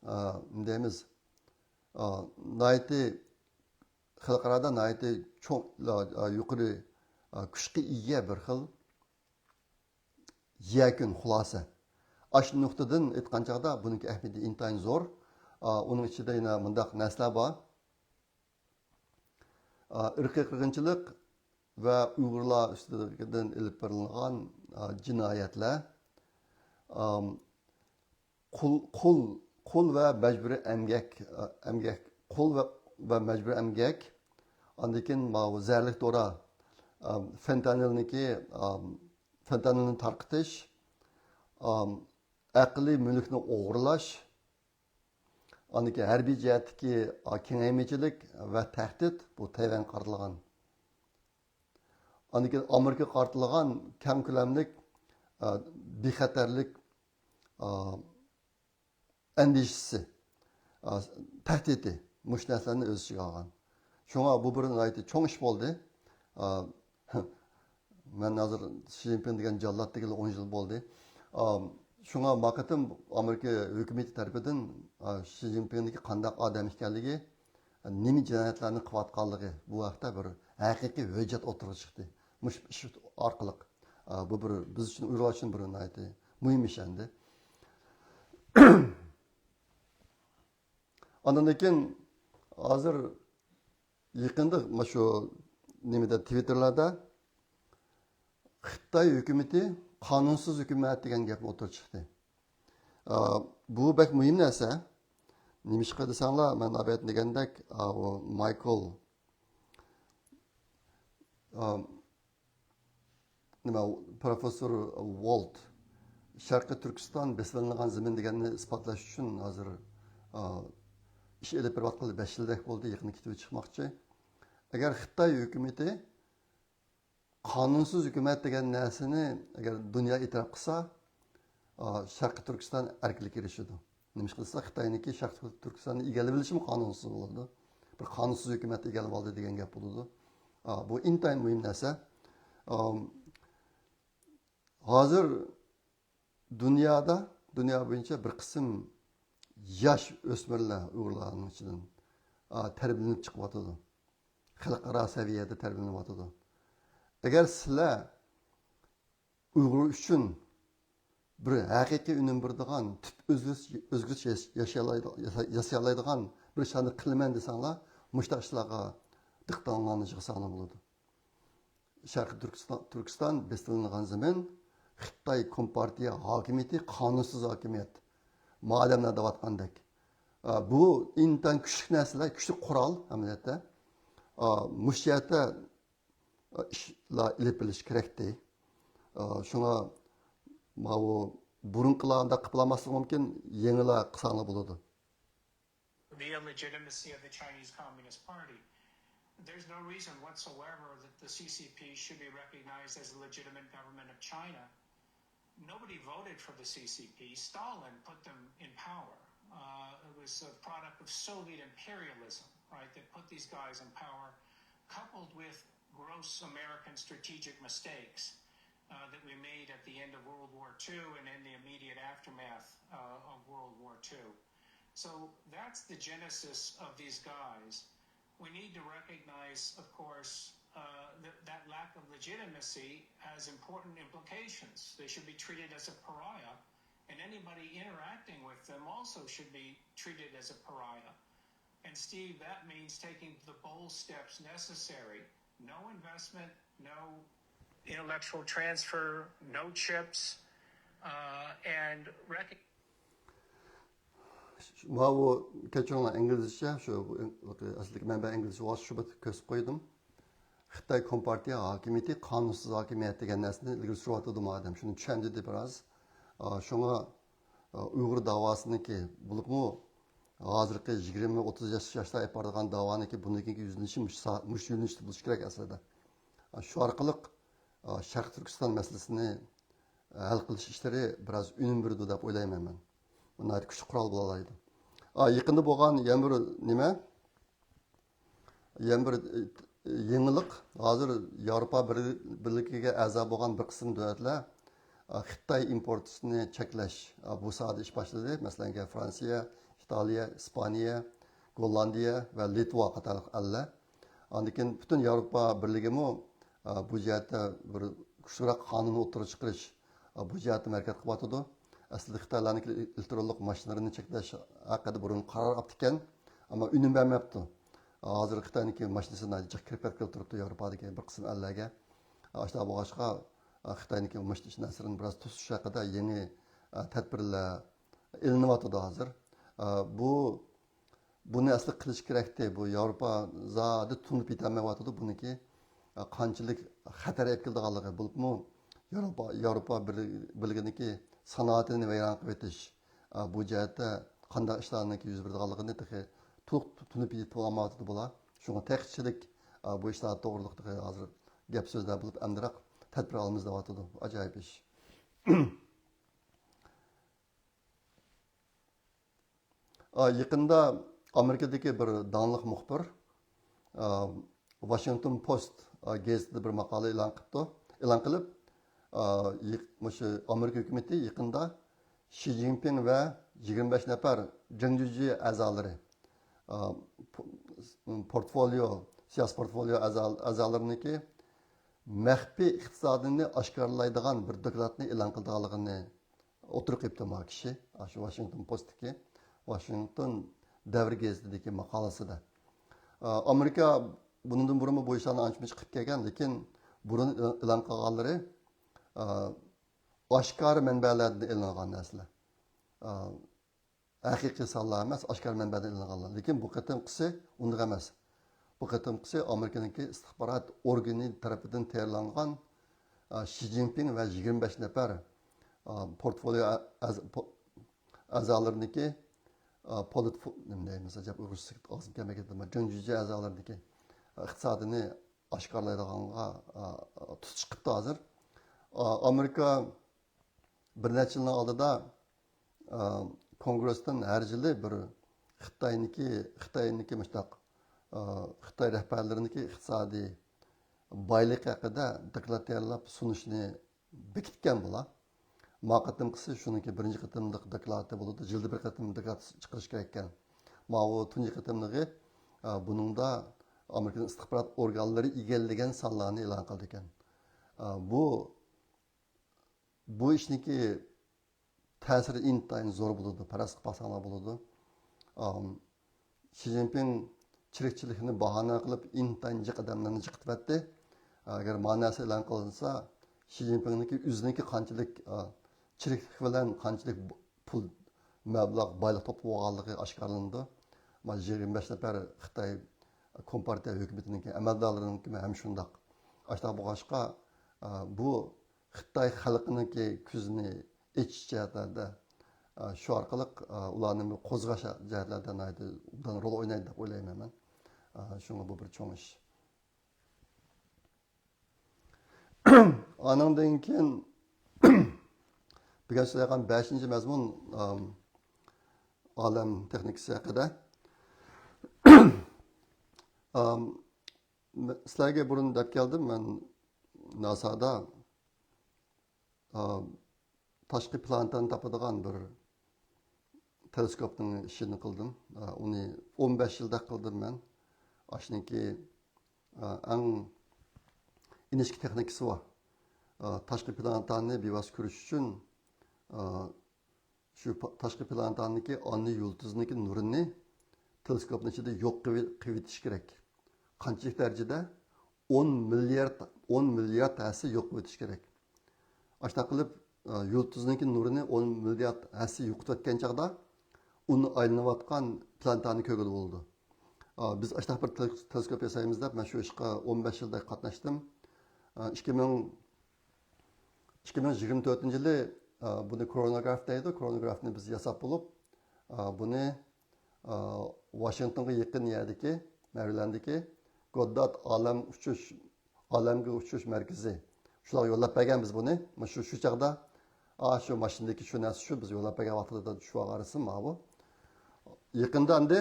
ئا، نېمە دەيمىز، ئا، ناھايىتى خەلقئارادا ناھايىتى چوڭ، ئا، يۇقىرى، ئا، كۈچكە ئىگە بىر خىل يەكۈن، خۇلاسە. ئاشۇ نۇقتىدىن ئېيتقان چاغدا بۇنىڭكى ئەھمىيىتى ئىنتايىن زور. ئا، ئۇنىڭ ئىچىدە يەنە مۇنداق نەرسىلەر بار. ئا، ئىرقىي قىرغىنچىلىق ۋە ئۇيغۇرلار ئۈستىدىن ئېلىپ بېرىلغان، ئا، جىنايەتلەر، ئام، قۇل، قۇل، قۇل ۋە مەجبۇرىي ئەمگەك، ئا، ئەمگەك، قۇل ۋە، ۋە مەجبۇرىي ئەمگەك، ئاندىن كېيىن ماۋۇ زەھەرلىك دورا، ئام، فېنتانىلنىڭكى، ئام، فېنتانىلنى تارقىتىش، ئام، ئەقلىي مۈلۈكنى ئوغرىلاش، ئاندىن كېيىن ھەربىي جەھەتتىكى، ئا، كېڭەيمىچىلىك ۋە تەھدىت، بۇ تەيۋەنگە قارىتىلغان. ئاندىن كېيىن ئامېرىكىغا قارىتىلغان كەڭ كۆلەملىك، ئا، بىخەتەرلىك، ئا، ئەندىشىسى، ئا، تەھدىتى، مۇشۇ نەرسىلەرنى ئۆز ئىچىگە ئالغان. شۇڭا بۇ بىر ناھايىتى چوڭ ئىش بولدى. ئا، مەن ھازىر شى جىنپىڭ دېگەن جاللات دېگىلى ئون يىل بولدى. ئا، شۇڭا ما قېتىم ئامېرىكا ھۆكۈمىتى تەرىپىدىن، ئا، شى جىنپىڭنىڭكى قانداق ئادەم ئىكەنلىكى، نېمە جىنايەتلەرنى قىلىۋاتقانلىقى، بۇ ھەقتە بىر ھەقىقىي ھۆججەت ئوتتۇرىغا چىقتى. مۇشۇ ئىش ئارقىلىق، ئا، بۇ بىر بىز ئۈچۈن، ئۇيغۇرلار ئۈچۈن بىر ناھايىتى مۇھىم ئىش ئەمدى. ئاندىن كېيىن ھازىر يېقىندا مۇشۇ نېمىدە، تىۋىتتېرلاردا خىتاي ھۆكۈمىتى قانۇنسىز ھۆكۈمەت دېگەن گەپمۇ ئوتتۇرىغا چىقتى. ئا، بۇ بەك مۇھىم نەرسە. نېمىشقا دېسەڭلار، مەن ئاۋۋال دېگەندەك، ئا، ئۇ مايكل، ئا، نېمە، پروفېسسور ۋولت شەرقىي تۈركىستان بېسىۋېلىنغان زېمىن دېگەننى ئىسپاتلاش ئۈچۈن ھازىر، ئا، ئىش ئېلىپ بېرىۋاتقىلى بەش يىلدەك بولدى، يېقىندا كېتىۋېتىپ چىقماقچى. ئەگەر خىتاي ھۆكۈمىتى قانۇنسىز ھۆكۈمەت دېگەن نەرسىنى ئەگەر دۇنيا ئېتىراپ قىلسا، ئا، شەرقىي تۈركىستان ئەركىنلىككە ئېرىشىدۇ. نېمىشقا دېسە، خىتاينىڭكى شەرقىي تۈركىستاننى ئىگىلىۋېلىشىمۇ قانۇنسىز بولىدۇ. بىر قانۇنسىز ھۆكۈمەت ئىگىلىۋالدى دېگەن گەپ بولىدۇ. ئا، بۇ ئىنتايىن مۇھىم نەرسە. ئام، ھازىر دۇنيادا، دۇنيا بويىچە بىر قىسىم ياش ئۆسمۈرلەر ئۇيغۇرلارنىڭ ئىچىدىن، ئا، تەربىيەلىنىپ چىقىۋاتىدۇ. خەلقئارا سەۋىيەدە تەربىيەلىنىۋاتىدۇ. ئەگەر سىلەر ئۇيغۇر ئۈچۈن بىر ھەقىقىي ئۈنۈم بېرىدىغان، تۈپ ئۆزگىرىش، ئۆزگىرىش ياش-، ياشىيالايدىغان، ياسىيالايدىغان بىر ئىشلارنى قىلىمەن دېسەڭلار، مۇشۇنداق ئىشلارغا دىققىتىڭلارنى يىغساڭلار بولىدۇ. شەرقىي تۈركىستان، تۈركىستان بېسىۋېلىنغان زېمىن، خىتاي كومپارتىيە ھاكىمىيىتى قانۇنسىز ھاكىمىيەت. ما ئادەملەر دەۋاتقاندەك. ئا، بۇ ئىنتايىن كۈچلۈك نەرسىلەر، كۈچلۈك قورال ئەمەلىيەتتە. ئا، مۇشۇ جەھەتتە، ئا، ئىشلار ئېلىپ بېرىلىشى كېرەكتى. ئا، شۇڭا ماۋۇ بۇرۇنقىلار ئۇنداق قىلالماسلىقى مۇمكىن، يېڭىلار قىلساڭلار بولىدۇ. The illegitimacy of the Chinese Communist Party. There's no reason whatsoever that the C C P should be recognized as a legitimate government of China. Nobody voted for the C C P. Stalin put them in power. Uh, it was a product of Soviet imperialism, right, that put these guys in power, coupled with gross American strategic mistakes uh, that we made at the end of World War Two and in the immediate aftermath uh, of World War Two. So that's the genesis of these guys. We need to recognize, of course, uh, that, that lack of legitimacy has important implications. They should be treated as a pariah, and anybody interacting with them also should be treated as a pariah. And Steve, that means taking the bold steps necessary. No investment, no intellectual transfer, no chips, uh, and recognize ماۋۇ، كەچۈرۈڭلار، ئىنگلىزچە، شۇ ئەسلىدىكى مەنبە ئىنگلىزچە بولغاچقا شۇ بەتكە كۆرسىتىپ قويدۇم. خىتاي كومپارتىيە ھاكىمىيىتى قانۇنسىز ھاكىمىيەت دېگەن نەرسىنى ئىلگىرى سۈرۈۋاتىدۇ مادەم، شۇنى چۈشەندۈردى بىراز. ئا، شۇڭا، ئا، ئۇيغۇر داۋاسىنىڭكى، بولۇپمۇ ھازىرقى يىگىرمە، ئوتتۇز ياش، ياشلار ئېلىپ بارىدىغان داۋانىڭكى بۇندىن كېيىنكى يۈزلىنىشى مۇشۇ سا-، مۇشۇ يۆنىلىشتە بولۇشى كېرەك ئەسلىدە. ئا، شۇ ئارقىلىق، ئا، شەرقىي تۈركىستان مەسىلىسىنى ھەل قىلىش ئىشلىرى بىراز ئۈنۈم بېرىدۇ دەپ ئويلايمەن مەن. بۇ ناھايىتى كۈچلۈك قورال بولالايدۇ. ئا، يېقىندا بولغان يەنە بىر نېمە؟ يەنە بىر، ئى، يېڭىلىق، ھازىر ياۋروپا بىر-، بىرلىكىگە ئەزا بولغان بىر قىسىم دۆلەتلەر، ئا، خىتاي ئىمپورتىنى چەكلەش، ئا، بۇ ساھەدە ئىش باشلىدى. مەسىلەن، فرانسىيە، ئىتالىيە، ئىسپانىيە، گوللاندىيە ۋە لىتۋا قاتارلىق ئەللەر. ئاندىن كېيىن پۈتۈن ياۋروپا بىرلىكىمۇ، ئا، بۇ جەھەتتە بىر كۈچلۈكرەك قانۇن ئوتتۇرىغا چىقىرىش، ئا، بۇ جەھەتتە ھەرىكەت قىلىۋاتىدۇ. ئەسلىدە خىتايلارنىڭكى ئېلېكترونلۇق ماشىنىلىرىنى چەكلەش ھەققىدە بۇرۇن قارار ئاپتىكەن، ئەمما ئۈنۈم بەرمەپتۇ. ھازىر خىتاينىڭكى ماشىنىسى ناھايىتى جىق كىرىپ كەتكىلى تۇرۇپتۇ ياۋروپادىكى بىر قىسىم ئەللەرگە. ئاشۇنداق بولغاچقا، خىتاينىڭكى ماشىنا ئىشلەش نەرسىلىرىنى بىراز توسۇش ھەققىدە يېڭى، ئە، تەدبىرلەر ئېلىنىۋاتىدۇ ھازىر. ئە، بۇ، بۇنى ئەسلى قىلىش كېرەكتى. بۇ ياۋروپا زادى تونۇپ يېتەلمەيۋاتىدۇ بۇنىڭكى، ئە، قانچىلىك خەتەر ئېلىپ كېلىدىغانلىقى. بولۇپمۇ ياۋروپا، ياۋروپا بىر-، بىرلىكىنىڭكى سانائىتىنى ۋەيران قىلىۋېتىش، ئە، بۇ جەھەتتە قانداق ئىشلارنىڭكى يۈز بېرىدىغانلىقىنى تېخى تولۇق تونۇپ يېتىپ بولالمايۋاتىدۇ بۇلار. شۇڭا تېخىچىلىك، ئە، بۇ ئىشلار توغرىلىق تېخى ھازىر گەپ سۆزلەر بولۇپ، ئەمدىراق تەدبىر ئالىمىز دەۋاتىدۇ. ئاجايىپ ئىش. ئا، يېقىندا ئامېرىكىدىكى بىر داڭلىق مۇخبىر، ئا، ۋاشىنگتون پوست، ئا، گېزىتىدە بىر ماقالە ئېلان قىپتۇ. ئېلان قىلىپ، ئا، يېق-، مۇشۇ ئامېرىكا ھۆكۈمىتى يېقىندا شى جىنپىڭ ۋە يىگىرمە بەش نەپەر جېڭجۈجى ئەزالىرى، ئا، پ-، پورتفولىيو، سىياسىي پورتفولىيو ئەزا-، ئەزالىرىنىڭكى مەخپىي ئىقتىسادىنى ئاشكارىلايدىغان بىر دوكلاتنى ئېلان قىلىدىغانلىقىنى ئوتتۇرىغا قويۇپتۇ ما كىشى. ئاشۇ ۋاشىنگتون پوستتىكى، ۋاشىنگتون دەۋر گېزىتىدىكى ماقالىسىدە. ئا، ئامېرىكا بۇنىڭدىن بۇرۇنمۇ بۇ ئىشلارنى ئانچە-مۇنچە قىلىپ كەلگەن، لېكىن بۇرۇن ئېلان قىلغانلىرى، ئا، ئاشكارا مەنبەلەردىن ئېلىنغان نەرسىلەر. ئا، ھەقىقىي سانلار ئەمەس، ئاشكارا مەنبەدىن ئېلىنغانلار. لېكىن بۇ قېتىمقىسى ئۇنداق ئەمەس. بۇ قېتىمقىسى ئامېرىكىنىڭكى ئىستىخبارات ئورگىنى تەرىپىدىن تەييارلانغان، ئا، شى جىنپىڭ ۋە يىگىرمە بەش نەپەر، ئا، پورتفولىيو ئەز-، پو-، ئەزالىرىنىڭكى، ئا، پولىت-، نېمە دەيمىز، ئەجەب ئۇيغۇرچىسى ئاغزىم كەلمەي كەتتىمۇ، جېڭجۈجى ئەزالىرىنىڭكى، ئا، ئىقتىسادىنى ئاشكارىلايدىغانغا، ئا، تۇتۇش چىقىپتۇ ھازىر. ئا، ئامېرىكا بىر نەچچە يىلنىڭ ئالدىدا، ئا، كونگرېستىن ھەر يىلى بىر خىتاينىڭكى، خىتاينىڭكى مۇشۇنداق، ئا، خىتاي رەھبەرلىرىنىڭكى ئىقتىسادىي بايلىقى ھەققىدە دوكلات تەييارلاپ سۇنۇشنى بېكىتكەن بۇلار. ما قېتىمقىسى شۇنىڭكى بىرىنچى قېتىملىق دوكلاتى بولىدۇ. يىلدا بىر قېتىم دوكلات چىقىرىش كېرەككەن. ماۋۇ تۇنجى قېتىملىقى، ئا، بۇنىڭدا ئامېرىكىنىڭ ئىستىخبارات ئورگانلىرى ئىگىلىگەن سانلارنى ئېلان قىلىدىكەن. ئا، بۇ بۇ ئىشنىڭكى تەسىرى ئىنتايىن زور بولىدۇ، پەرەز قىلىپ باقساڭلار بولىدۇ. ئام، شى جىنپىڭ چىرىكچىلىكنى باھانە قىلىپ، ئىنتايىن جىق ئادەملەرنى جىقىتىۋەتتى. ئەگەر مانا نەرسە ئېلان قىلىنسا، شى جىنپىڭنىڭكى ئۆزىنىڭكى قانچىلىك، ئا، چىرىكلىك بىلەن قانچىلىك پۇل مەبلەغ، بايلىق توپلىغانلىقى ئاشكارىلىنىدۇ. مانا يىگىرمە بەش نەپەر خىتاي كومپارتىيە ھۆكۈمىتىنىڭكى ئەمەلدارلىرىنىڭكى ھەم شۇنداق. ئاشۇنداق بولغاچقا، ئە، بۇ خىتاي خەلقىنىڭكى كۆزىنى ئېچىش جەھەتلەردە، ئە، شۇ ئارقىلىق، ئە، ئۇلارنى بىر قوزغاش جەھەتلەردە ناھايىتى ئوبدان رول ئوينايدۇ دەپ ئويلايمەن مەن. ئە، شۇڭا بۇ بىر چوڭ ئىش. ئانىڭدىن كېيىن بۈگۈن سۆزلەيدىغان بەشىنچى مەزمۇن، ئام، ئالەم تېخنىكىسى ھەققىدە. ئام، سىلەرگە بۇرۇن دەپ كەلدىم، مەن ناسادا، ئام، تاشقى پلانېتانى تاپىدىغان بىر تېلېسكوپنىڭ ئىشىنى قىلدىم. ئۇنى ئون بەش يىلدا قىلدىم مەن. ئاشنىڭكى ئەڭ ئىنچىكە تېخنىكىسى بار. تاشقى پلانېتانى بىۋاسىتە كۆرۈش ئۈچۈن شۇ پا-، تاشقى پلانېتانىڭكى ئانا يۇلتۇزنىڭكى نۇرىنى تېلېسكوپنىڭ ئىچىدە يوق قىلىۋ-، قىلىۋېتىش كېرەك. قانچىلىك دەرىجىدە؟ ئون مىليارد، ئون مىليارد ھەسسە يوق قىلىۋېتىش كېرەك. ئاشۇنداق قىلىپ، ئە، يۇلتۇزنىڭكى نۇرىنى ئون مىليارد ھەسسە يوقىتىۋەتكەن چاغدا، ئۇنى ئايلىنىۋاتقان پلانېتانى كۆرگىلى بولىدۇ. ئە، بىز ئاشۇنداق بىر تېلېس-، تېلېسكوپ ياسايمىز دەپ، مەن شۇ ئىشقا ئون بەش يىلدەك قاتناشتىم. ئە، ئىككى مىڭ، ئىككى مىڭ يىگىرمە تۆتىنچى يىلى، ئە، بۇنى كرونوگراف دەيدۇ، كرونوگرافنى بىز ياساپ بولۇپ، ئە، بۇنى ئا، ۋاشىنگتونغا يېقىن يەردىكى، مەرىلاندىكى گوددارد ئالەم ئۇچۇش، ئالەمگە ئۇچۇش مەركىزى. شۇلارغا يوللاپ بەرگەن بىز بۇنى. مۇشۇ، شۇ چاغدا، ئا، شۇ ماشىنىدىكى شۇ نەرسە شۇ، بىز يوللاپ بەرگەن ۋاقتىدا چۈشۈۋالغان رەسىم ماۋۇ. يېقىندا ئەمدى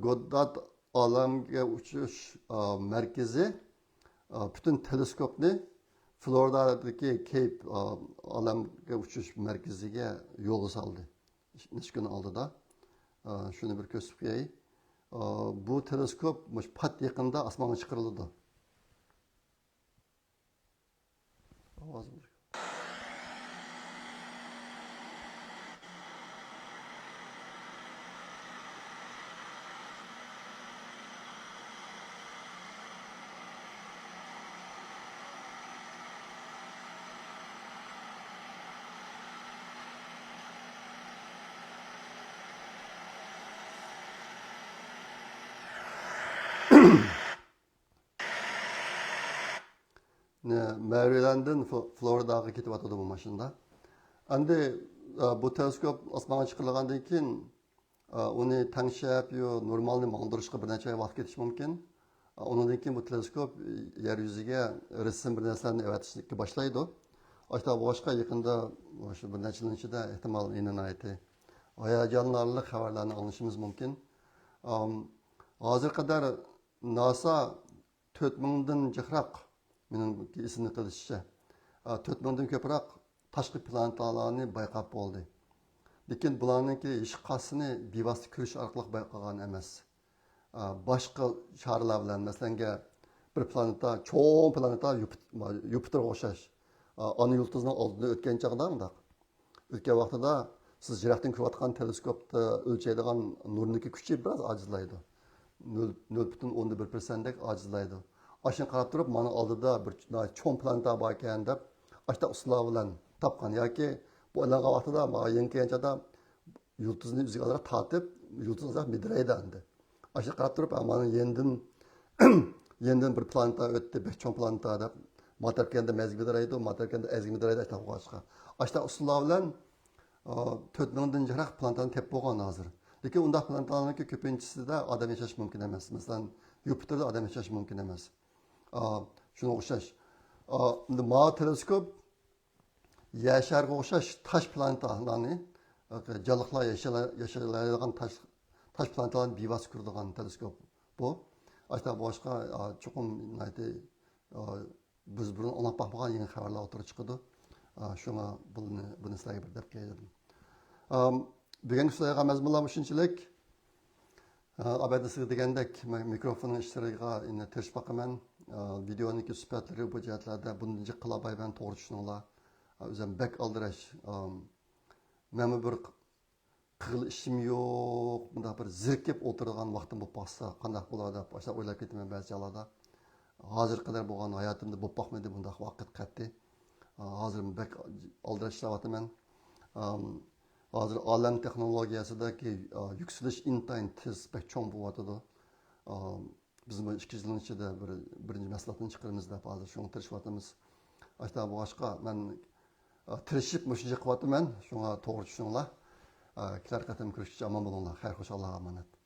گوددارد ئالەمگە ئۇچۇش، ئا، مەركىزى، ئا، پۈتۈن تېلېسكوپنى فلورىدادىكى كېيپ، ئا، ئالەمگە ئۇچۇش مەركىزىگە يولغا سالدى. نەچچە كۈن ئالدىدا. ئا، شۇنى بىر كۆرسىتىپ قوياي. ئا، بۇ تېلېسكوپ مۇشۇ پات يېقىندا ئاسمانغا چىقىرىلىدۇ. ئاۋازى بار. نە، مەرىلاندىن فلو-، فلورىداغا كېتىۋاتىدۇ بۇ ماشىنىدا. ئەمدى، ئە، بۇ تېلېسكوپ ئاسمانغا چىقىرىلغاندىن كېيىن، ئۇنى تەڭشەپ، يو، نورمالنى ماڭدۇرۇشقا بىر نەچچە ئاي ۋاقىت كېتىشى مۇمكىن. ئۇنىڭدىن كېيىن بۇ تېلېسكوپ يەر يۈزىگە رەسىم بىر نەرسىلەرنى ئەۋەتىشكە باشلايدۇ. ئاشۇنداق بولغاچقا يېقىندا، شۇ بىر نەچچە يىلنىڭ ئىچىدە ئېھتىمال يەنە ناھايىتى، ھاياجانلىنارلىق خەۋەرلەرنى ئاڭلىشىمىز مۇمكىن. ئام، ھازىرغا قەدەر ناسا تۆت مىڭدىن جىقراق، مېنىڭ ئېسىمدە قېلىشىچە، ئا، تۆت مىڭدىن كۆپرەك تاشقى پلانېتالارنى بايقاپ بولدى. لېكىن بۇلارنىڭكى ھېچقايسىسىنى بىۋاسىتە كۆرۈش ئارقىلىق بايقىغان ئەمەس. ئا، باشقا چارىلەر بىلەن، مەسىلەنگە، بىر پلانېتا، چوڭ پلانېتا يۇپىت-، يۇپىتېرغا ئوخشاش، ئا، ئانا يۇلتۇزنىڭ ئالدىدىن ئۆتكەن چاغدا مۇنداق ئۆتكەن ۋاقتىدا سىز يىراقتىن كۆرۈۋاتقان تېلېسكوپتا ئۆلچەيدىغان نۇرنىڭكى كۈچى بىراز ئاجىزلايدۇ. نۆل، نۆل پۈتۈن ئوندىن بىر پىرسەنتتەك ئاجىزلايدۇ. ئاشۇنى قاراپ تۇرۇپ، مانا ئالدىدا بىر چوڭ پلانېتا باركەن دەپ، ئاشۇنداق ئۇسۇللار بىلەن تاپقان ياكى بۇ ئايلانغان ۋاقتىدا، مانا يېڭى كەلگەن چاغدا يۇلتۇزنى ئۆزىگە ئازراق تارتىپ، يۇلتۇز ئازراق مىدىرەيدۇ ئەمدى. ئاشۇنى قاراپ تۇرۇپ، ھە، مانا يېنىدىن، يېنىدىن بىر پلانېتا ئۆتتى، بەك چوڭ پلانېتا دەپ، ما تەرەپكە ئەمدى مەزگە مىدىرايدۇ، ما تەرەپكە ئەمدى ئەزگە مىدىرايدۇ، ئاشۇنداق بولغاچقا. ئاشۇنداق ئۇسۇللار بىلەن، ئا، تۆت مىڭدىن جىقراق پلانېتانى تېپىپ بولغان ھازىر. لېكىن ئۇنداق پلانېتالارنىڭكى كۆپىنچىسىدە ئادەم ياشاش مۇمكىن ئەمەس. مەسىلەن، يۇپىتېردا ئادەم ياشاش مۇمكىن ئەمەس. ئا، شۇنىڭغا ئوخشاش. ئا، ئەمدى ما تېلېسكوپ يەر شارىغا ئوخشاش تاش پلانېتالارنى، جانلىقلار ياشالا-، ياشايدىغان تاش، تاش پلانېتالارنى بىۋاسىتە كۆرىدىغان تېلېسكوپ بۇ. ئاشۇنداق بولغاچقا، ئا، چوقۇم ناھايىتى، ئا، بىز بۇرۇن ئاڭلاپ باقمىغان يېڭى خەۋەرلەر ئوتتۇرىغا چىقىدۇ. ئا، شۇڭا بۇنى، بۇنى سىلەرگە بىر دەپ كەلدىم. ئام، بۈگۈنكى سۆزلەيدىغان مەزمۇنلار مۇشۇنچىلىك. ئە، ئابەدە سىزگە دېگەندەك، مەن مىكروفوننىڭ ئىشلىرىغا ئەنە تىرىشىپ باقىمەن. ئە، ۋىدېئونىڭكى سۈپەتلىرى بۇ جەھەتلەردە بۇندىن جىق قىلالايمەن، توغرا چۈشىنىڭلار. ئە، ئۆزۈم بەك ئالدىراش. ئە، مەنمۇ بىر ق-، قىلغىلى ئىشىم يوق، مۇنداق بىر زېرىكىپ ئولتۇرىدىغان ۋاقتىم بولۇپ قالسا قانداق بولار دەپ ئاشۇنداق ئويلاپ كېتىمەن بەزى چاغلاردا. ھازىرغا قەدەر بولغان ھاياتىمدا بولۇپ باقمىدى بۇنداق ۋاقىت قەتئىي. ئە، ھازىر بەك ئالدىراش ئىشلەۋاتىمەن. ئە، ھازىر ئالەم تېخنولوگىيەسىدىكى، ئا، يۈكسىلىش ئىنتايىن تېز، بەك چوڭ بولۇۋاتىدۇ. ئا، بىز بۇ ئىككى يىلنىڭ ئىچىدە بىر، بىرىنچى مەھسۇلاتنى چىقىرىمىز دەپ ھازىر شۇڭا تىرىشىۋاتىمىز. ئاشۇنداق بولغاچقا، مەن، ئا، تىرىشىپ مۇشۇنچە قىلىۋاتىمەن. شۇڭا توغرا چۈشىنىڭلار. ئا، كېلەر قېتىم كۆرۈشكىچە ئامان بولۇڭلار. خەير، خوش، ئاللاغا ئامانەت.